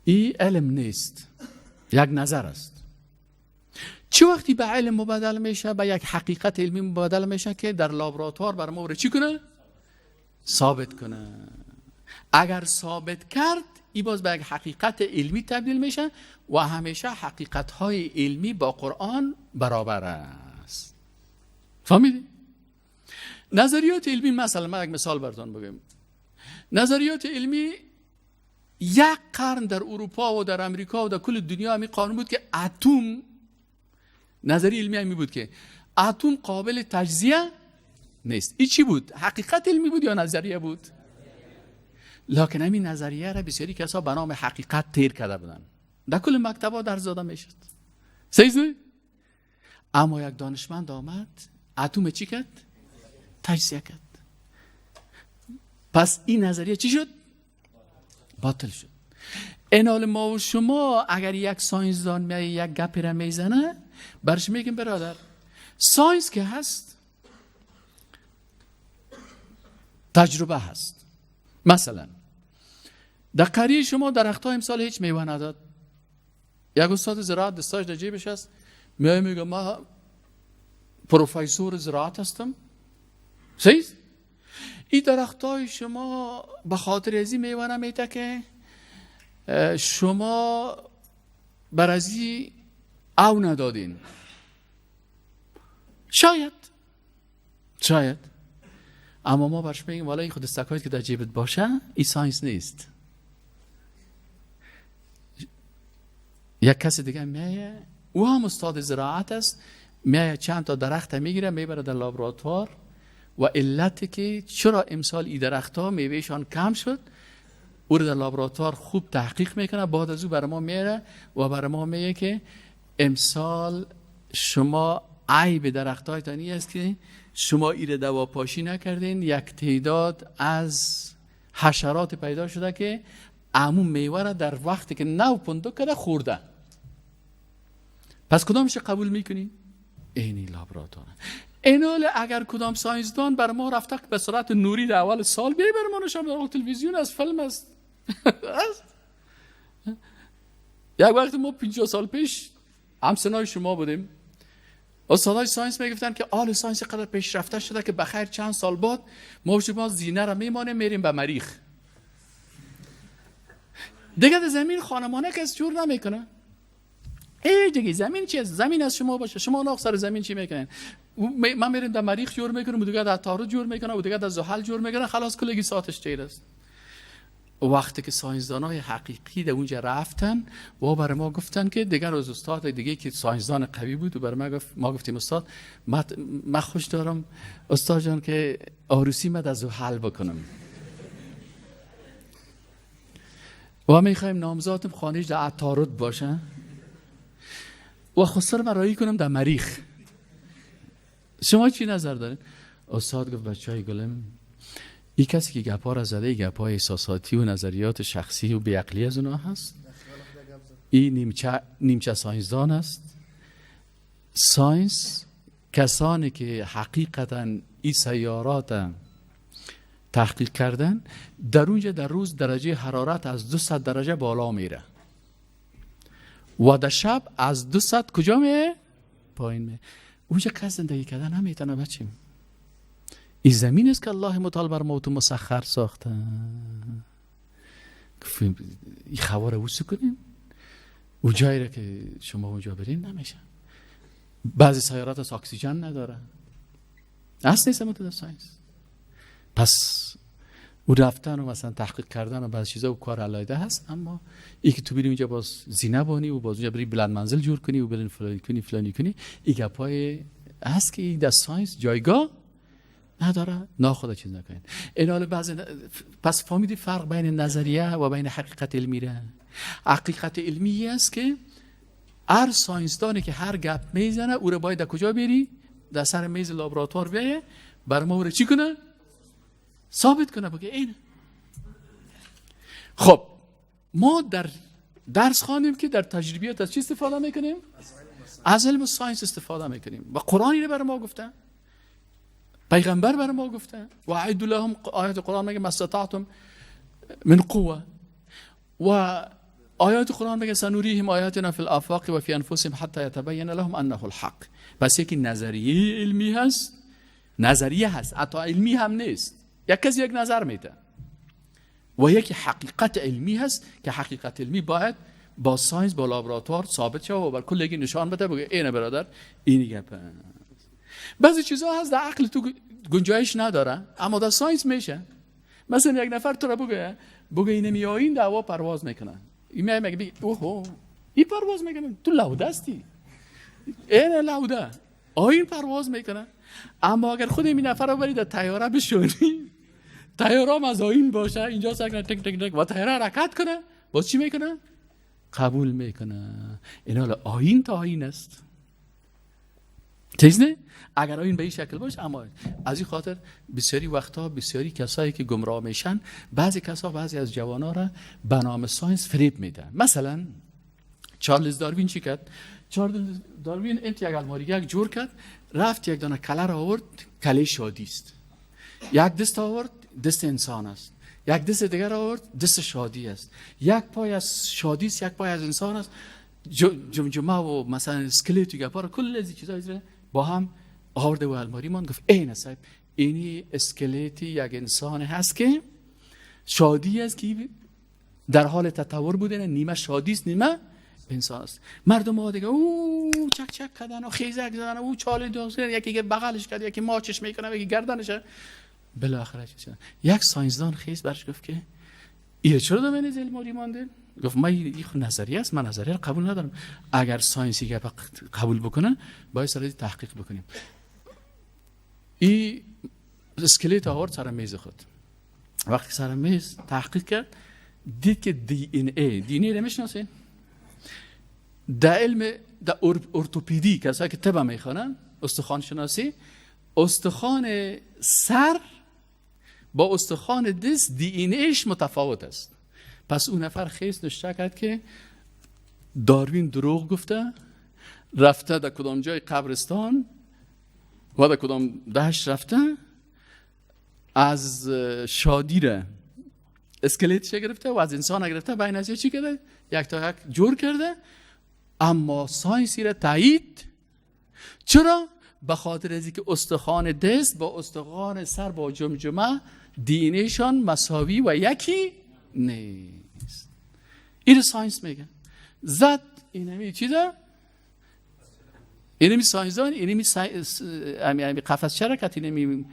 ای علم نیست، یک نظر است. چه وقتی به علم مبادل میشه، به یک حقیقت علمی مبادل میشه که در لابراتوار بر ما چی کنه؟ ثابت کنه. اگر ثابت کرد، ای باز به یک حقیقت علمی تبدیل میشه و همیشه حقیقت های علمی با قرآن برابر است. فهمیدی؟ نظریات علمی، مثلا من یک مثال براتون بگم. نظریات علمی یک قرن در اروپا و در امریکا و در کل دنیا همی قانون بود که اتم، نظری علمی همی بود که اتم قابل تجزیه نیست. این چی بود؟ حقیقت علمی بود یا نظریه بود؟ لکن همین نظریه را بسیاری کسا به نام حقیقت تیر کرده بودن، در کل مکتب‌ها درس داده میشد. صحیح؟ اما یک دانشمند آمد اتم چی کرد؟ تجزیه کرد. پس این نظریه چی شد؟ باطل شد. این حال ما و شما اگر یک science دان میای یک گپی را میزنه، برش میگیم برادر science که هست تجربه هست. مثلا در قریه شما درخت‌ها امسال هیچ میوه نداد. یک استاد زراعت دستاش در جیبش هست، میای میگه ما پروفسور زراعت هستم. صحیح؟ این درختای شما به خاطر ازی میوه نمیده که شما بر ازی او ندادین. شاید، اما ما برش میگیم والا این خود دستکایی که در جیبت باشه این science نیست. یک کس دیگه میایه، او هم استاد زراعت است، میایه چند تا درخت میگیره میبره در لابراتوار و علتی که چرا امسال این درخت ها میوهشان کم شد او رو در لابراتوار خوب تحقیق میکنه. بعد از او بر ما میره و بر ما میگه که امسال شما عیب درختایتان این است که شما ایره دواپاشی نکردین، یک تعداد از حشرات پیدا شده که عمو میوه را در وقتی که نو پندک کرده خورده. پس کدامش قبول میکنی؟ اینی لابراتوار. اینال اگر کدام ساینسدان بر ما رفته به صورت نوری در اول سال بیای بر ما نشان در تلویزیون از فیلم است. یک وقت ما 50 سال پیش همسنای شما بودیم، استادای science میگفتن که آل science قدر پیشرفته شده که بخیر چند سال بعد ما شما زینه را میمانیم میریم به مریخ. دیگه در زمین خانمانه کس جور نمیکنه. ای دیگه زمین چی است؟ زمین از شما باشه، شما ناخ سر زمین چی میکنین؟ من میریم در مریخ جور میکنم، دیگه در عطارد جور میکنم، و دیگه در زحل جور میکنم، خلاص کلگی ساعتش تیر است. وقتی که ساینسدانای حقیقی در اونجا رفتن و برای ما گفتن که دیگر از استاد دیگه که ساینسدان قوی بود و برای ما گفت، ما گفتیم استاد ما خوش دارم استاد جان که عروسی ما در زحل بکنم و میخوایم نامزادم خانهش در عطارد باشه و خسر من رایی کنم در مریخ. شما چی نظر دارین؟ استاد گفت بچهای گلم، این کسی که گپا را زده گپای احساساتی و نظریات شخصی و بیعقلی از اونها هست. این نیمچه ساینسدان است. science کسانی که حقیقتا این سیارات تحقیق کردن در اونجا در روز درجه حرارت از 200 درجه بالا میره و در شب از 200 کجا میه؟ پایین میه. اونجا کس زندگی کردن نمیتونه بچیم. این زمین است که الله متعال بر ما تو مسخر ساخته. این خوار وسو کنین او جایی را که شما اونجا برین نمیشه. بعضی سیارات از اکسیژن نداره، اصل نیست تو در science. پس او رفتن و مثلا تحقیق کردن و بعض چیزا و کار علیحده هست، اما ای که تو بری اونجا باز زینه بانی و باز اونجا بری بلند منزل جور کنی و برین فلانی کنی فلانی کنی، این گپای هست که در science جایگاه نداره. ناخدا چیز نکنید. این حال بعضی پس فهمیدی فرق بین نظریه و بین حقیقت علمی را. حقیقت علمی است که هر ساینسدانی که هر گپ میزنه او را باید در کجا بری؟ در سر میز لابراتوار بیایه بر ما او را چی کنه؟ ثابت کنه بگه اینه. خب ما در درس خواندیم که در تجربیات از چی استفاده میکنیم؟ از علم و science استفاده میکنیم و قرآنی رو بر ما گفته، پیغمبر بر ما گفته و اعدوا لهم، آیات قرآن میگه ما استطعتم من قوه، و آیات قرآن میگه سنوریهم آیاتنا فی الآفاق و فی انفسهم حتی یتبین لهم انه الحق. پس یکی نظریه علمی هست، نظریه هست، حتی علمی هم نیست، یک کسی یک نظر میده، و یکی حقیقت علمی هست که حقیقت علمی باید با science با لابراتوار ثابت شه و بر کل یکی نشان بده بگه اینه برادر اینی گپ. بعضی چیزها هست در عقل تو گنجایش نداره اما در science میشه. مثلا یک نفر تو را بگه اینه میایین دعوا پرواز میکنه، این میگه بگه اوه این پرواز میکنه، تو لوده هستی، اینه لوده آین پرواز میکنه. اما اگر خود این نفر رو بری در طیاره بشونی، طیاره هم از آین باشه اینجا سکنه تک تک تک و طیاره حرکت کنه، باز چی میکنه؟ قبول میکنه. این حالا آین تا آین است، چیز نه؟ اگر آین به این شکل باشه. اما از این خاطر بسیاری وقتا بسیاری کسایی که گمراه میشن، بعضی کسا بعضی از جوانا را به نام science فریب میدن. مثلا چارلز داروین چی کرد؟ چارلز داروین انت یک الماری یک جور کرد، رفت یک دانه کله را آورد، کله شادی است. یک دست آورد، دست انسان است. یک دست دیگر آورد، دست شادی است. یک پای از شادی است، یک پای از انسان است. جمجمه و مثلا اسکلت و گپا را کل از چیزا با هم آورده و الماری مان، گفت این صاحب اینی اسکلتی یک انسان هست که شادی است که در حال تطور بوده، نیمه شادی است نیمه انسان است. مردم ها دیگه او چک چک کردن و خیزک زدن و او چاله دوست، یکی که بغلش کرد، یکی ماچش میکنه، یکی گردنش. بالاخره چی شد؟ یک ساینسدان خیز برش گفت که ایه چرا دو منیز الماری مانده؟ گفت من این نظریه است، من نظریه رو قبول ندارم. اگر science ی گپ قبول بکنه باید سر تحقیق بکنیم. این اسکلت آورد سر میز خود. وقتی سر میز تحقیق کرد دید که دی ان ای، دی ان ای رو میشناسین؟ در علم در ارتوپدی کسایی که طب میخوانن، استخوان شناسی، استخوان سر با استخوان دست دی ان ایش متفاوت است. پس اون نفر خیس نشته کرد که داروین دروغ گفته، رفته در کدام جای قبرستان و در کدام دهش رفته، از شادی را اسکلتش گرفته و از انسان گرفته، بین از چی کرده؟ یک تا یک جور کرده، اما science ی را تایید. چرا؟ به خاطر از اینکه استخوان دست با استخوان سر با جمجمه DNA شان مساوی و یکی نیست. این science میگه. زد اینمی چیزه؟ اینمی science دان، اینمی امی قفس چرا کت، اینمی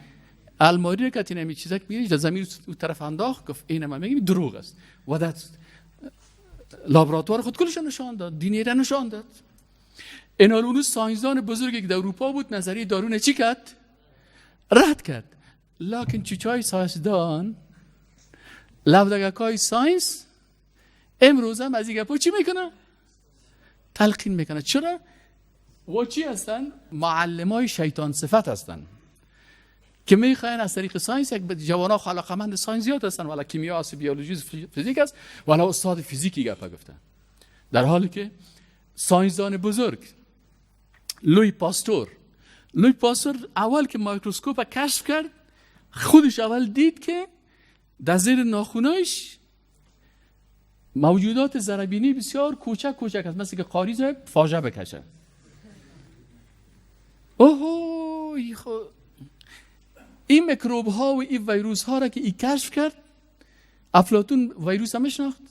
الماری کت، اینمی چیزا که میگه زمین اون طرف انداخت، گفت اینم میگه دروغ است. و در لابراتوار خود کلش نشان داد، DNA را نشان داد. اینال اونو science دان بزرگی که در اروپا بود نظریه دارون چی کرد؟ رد کرد. لکن چوچای science دان، لودگکای science امروز هم از این گپا چی میکنه؟ تلقین میکنه. چرا؟ و چی هستن؟ معلمای شیطان صفت هستن که میخواین از طریق science، یک جوانا خلاقمند science زیاد هستن، ولی کیمیا است، بیولوژی، فیزیک است، ولی استاد فیزیکی گپا گفتن. در حالی که science دان بزرگ لوی پاستور، لوی پاستور اول که مایکروسکوپ کشف کرد، خودش اول دید که در زیر ناخونایش موجودات ذره‌بینی بسیار کوچک کوچک است، مثل که قاری صاحب فاجعه بکشه. اوه این میکروب ها و این ویروس ها را که این کشف کرد، افلاطون ویروس هم میشناخت،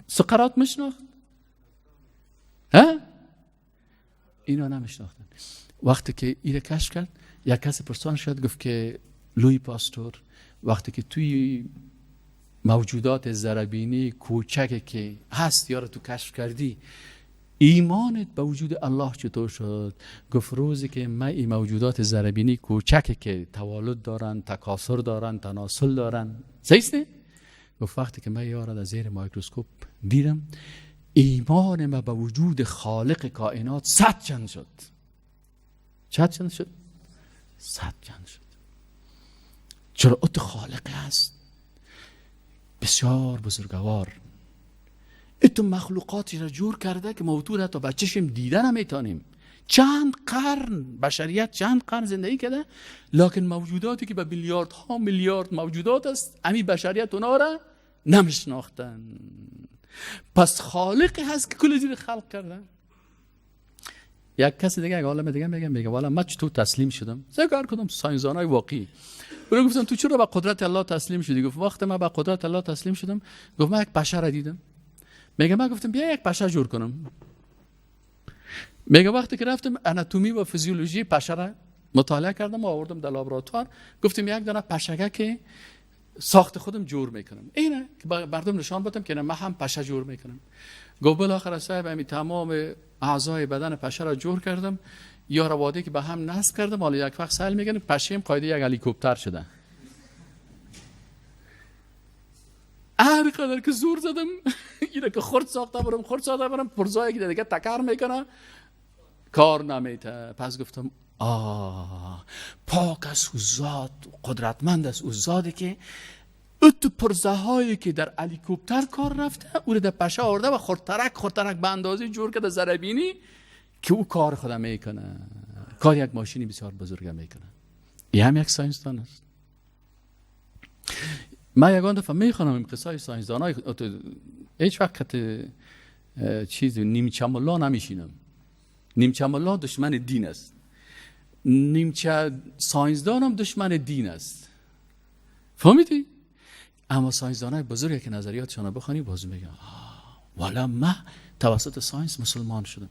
سقراط میشناخت، ها؟ اینا نمیشناختن. وقتی که این کشف کرد، یک کسی پرسان شد، گفت که لوی پاستور وقتی که توی موجودات ذره‌بینی کوچک که هست یا رو تو کشف کردی، ایمانت به وجود الله چطور شد؟ گفت روزی که من این موجودات ذره‌بینی کوچک که توالد دارن، تکاثر دارن، تناسل دارن، صحیح نه؟ گفت وقتی که من یارا در زیر مایکروسکوپ دیدم، ایمان من به وجود خالق کائنات 100 چند شد. چند چند شد؟ 100 چند شد. چرا؟ او خالق است بسیار بزرگوار، اتو مخلوقاتی را جور کرده که ما تو تا بچشیم دیده نمیتونیم. چند قرن بشریت، چند قرن زندگی کرده، لکن موجوداتی که به میلیاردها میلیارد موجودات است، امی بشریت اونا را نمیشناختن. پس خالقی هست که کل زیر خلق کرده. یک کسی دیگه، یک عالم دیگه میگه والا من چطور تسلیم شدم؟ ذکر کردم science دانای واقعی. اون گفتم تو چرا به قدرت الله تسلیم شدی؟ گفت وقتی من به قدرت الله تسلیم شدم، گفت من یک پشه را دیدم. میگه من گفتم بیا یک پشه جور کنم. میگه وقتی که رفتم اناتومی و فیزیولوژی پشه را مطالعه کردم و آوردم در لابراتوار، گفتم یک دانه پشه‌گه که ساخت خودم جور میکنم، اینه که مردم نشان بدم که من هم پشه جور میکنم. گفت بالاخره صاحب همین تمام اعضای بدن پشه را جور کردم، یا رواده که به هم نصب کردم، حالا یک وقت سهل میگن پشه هم قاعده یک هلیکوپتر شده. هر قدر که زور زدم اینه که خرد ساخته برم، خرد ساخته برم، پرزایی که دیگه تکر میکنه کار نمیته. پس گفتم آه، پاک است او ذات، قدرتمند است او ذاتی که اتو پرزه هایی که در هلیکوپتر کار رفته او رو در پشه آورده و خردترک خردترک به اندازه جور کرده ذره‌بینی که او کار خودم میکنه، کار یک ماشینی بسیار بزرگ میکنه. این هم یک science دان است. من یگان دفعه میخوانم این قصه science دان های هیچ وقت چیز نیمچه ملا نمیشینم. نیمچه ملا دشمن دین است، نیمچه science دان هم دشمن دین است. فهمیدی؟ اما science دان های بزرگی که نظریاتشان رو بخوانی باز میگن والا من توسط science مسلمان شدم.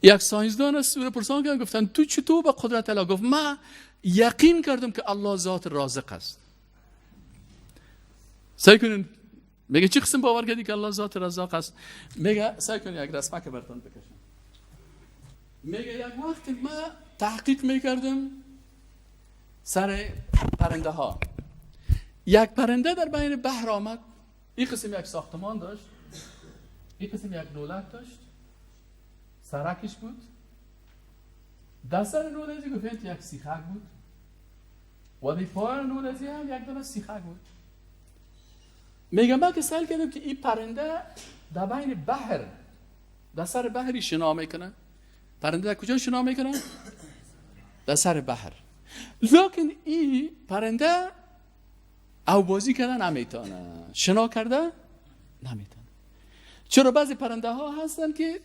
یک science دان است، او پرسان کردن، گفتن تو چطور به قدرت الله؟ گفت من یقین کردم که الله ذات رازق است. سعی کنین میگه چی قسم باور کردی که الله ذات رزاق است؟ میگه سعی کن یک رسمه که براتون بکشم. میگه یک وقت ما تحقیق میکردم سر پرنده ها. یک پرنده در بین بحر آمد، این قسم یک ساختمان داشت، این قسم یک نولک داشت، سرکش بود، در سر نولزی گفت یک سیخک بود و در پایان نولزی هم یک دانه سیخک بود. میگم من که سأل کردم که این پرنده در بین بحر، در سر بحری شنا میکنه. پرنده در کجا شنا میکنه؟ در سر بحر. لکن این پرنده او بازی کردن نمیتونه، شنا کرده نمیتونه. چرا؟ بعضی پرنده ها هستن که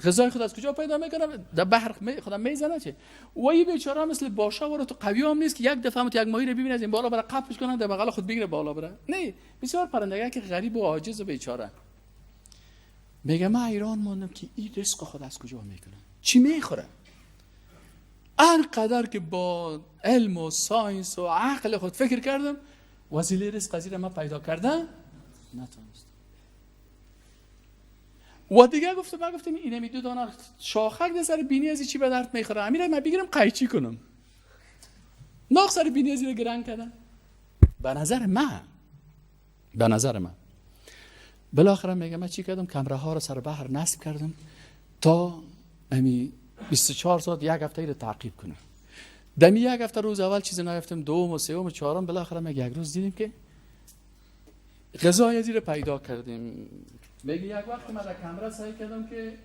غذای خود از کجا پیدا میکنه؟ در بحر خودم میزنه چه. و این بیچاره مثل باشه وارو تو قوی هم نیست که یک دفعه یک ماهی رو ببینه از این بالا بره قپش کنه در بغل خود بگیره بالا بره. نه، بسیار پرنده که غریب و عاجز و بیچاره. میگه من حیران ماندم که این رزق خود از کجا میکنه، چی میخوره؟ انقدر که با علم و science و عقل خود فکر کردم وسیله رزق از من پیدا کردم نتونستم. و دیگه گفتم، من گفتم اینمی دو دانه شاخک در سر بینی از چی به درد میخوره؟ امیره من بگیرم قیچی کنم. ناخ سر بینی از رو گرنگ کردن. به نظر من، به نظر من بالاخره میگم من چی کردم؟ کمره ها رو سر بحر نصب کردم تا امی 24 ساعت یک هفته رو تعقیب کنم. دمی یک هفته روز اول چیز نیافتم، دوم و سوم و چهارم، بالاخره میگه یک روز دیدیم که غذای زیر پیدا کردیم. میگه یک وقت من در کمره سعی کردم که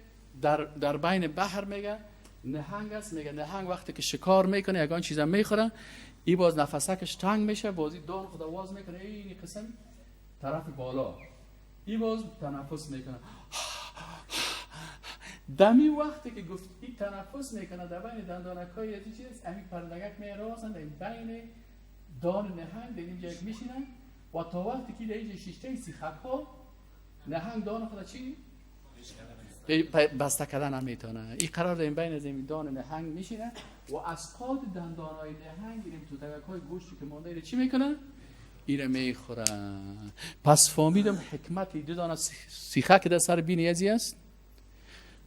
در بین بحر میگه نهنگ است، میگه نهنگ وقتی که شکار میکنه یگان چیزا میخوره، ای باز نفسکش تنگ میشه، بازی دان خود واز میکنه این قسم طرف بالا، ای باز تنفس میکنه. دمی وقتی که گفت این تنفس میکنه در بین دندانکای از چیز امی پرندگک میرازن در بین دان نهنگ در اینجا یک میشینن و تا وقتی که در اینجا شیشته سیخک ها نهنگ دان خود چی؟ بسته کردن هم میتونه. این قرار در این بین از این دان نهنگ میشینه و از قاد دندانهای نهنگ این توتگک های گوشتی که مانده ایره چی میکنه؟ ایره میخوره. پس فهمیدم حکمت دو دانه سیخک در سر بینی ازی است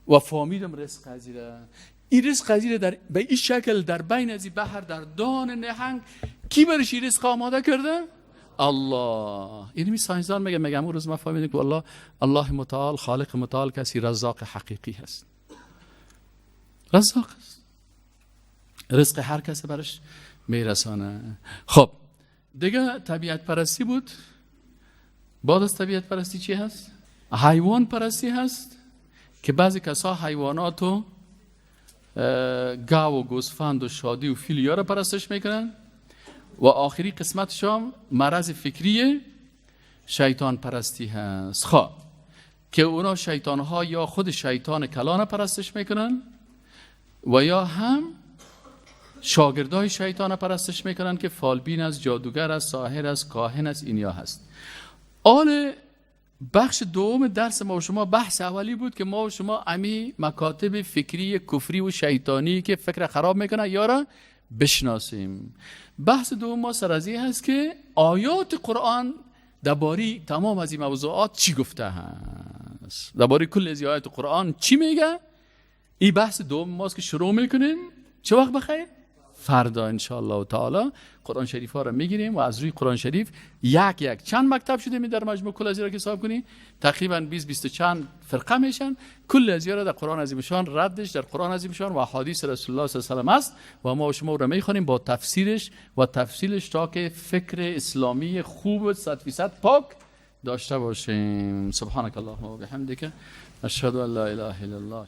و فهمیدم رزق ازیره. این رزق ازیره در به این شکل در بین از بحر در دان نهنگ کی برش این رزق آماده کرده؟ الله. اینمی ساینسدان میگه، میگم اون روز ما فهمیدیم که والله الله متعال خالق متعال کسی رزاق حقیقی هست، رزاق است، رزق هر کس برش میرسانه. خب دیگه طبیعت پرستی بود. بعد از طبیعت پرستی چی هست؟ حیوان پرستی هست که بعضی کسا حیواناتو گاو و گوسفند و شادی و فیل یا را پرستش میکنن و آخری قسمتش هم مرض فکری شیطان پرستی هست. خب که اونا شیطان ها یا خود شیطان کلان پرستش میکنن و یا هم شاگردای شیطان پرستش میکنن که فالبین است، جادوگر است، ساحر است، کاهن است، اینیا هست. آن بخش دوم درس ما و شما بحث اولی بود که ما و شما امی مکاتب فکری کفری و شیطانی که فکر خراب میکنه یا را بشناسیم. بحث دوم ما سر از این هست که آیات قرآن درباره تمام از این موضوعات چی گفته هست، درباره کل از آیات قرآن چی میگه. این بحث دوم ماست که شروع میکنیم. چه وقت بخیر؟ فردا انشاءالله تعالی قرآن شریف ها رو میگیریم و از روی قرآن شریف یک یک چند مکتب شده می در مجموع کل از را که حساب کنی تقریبا 20 چند فرقه میشن. کل از را در قرآن عظیم شان ردش در قرآن عظیم شان و احادیث رسول الله صلی الله علیه و است و ما و شما رو میخوانیم با تفسیرش و تفصیلش تا که فکر اسلامی خوب 100% پاک داشته باشیم. سبحانك اللهم و بحمدک اشهد ان لا اله الا الله.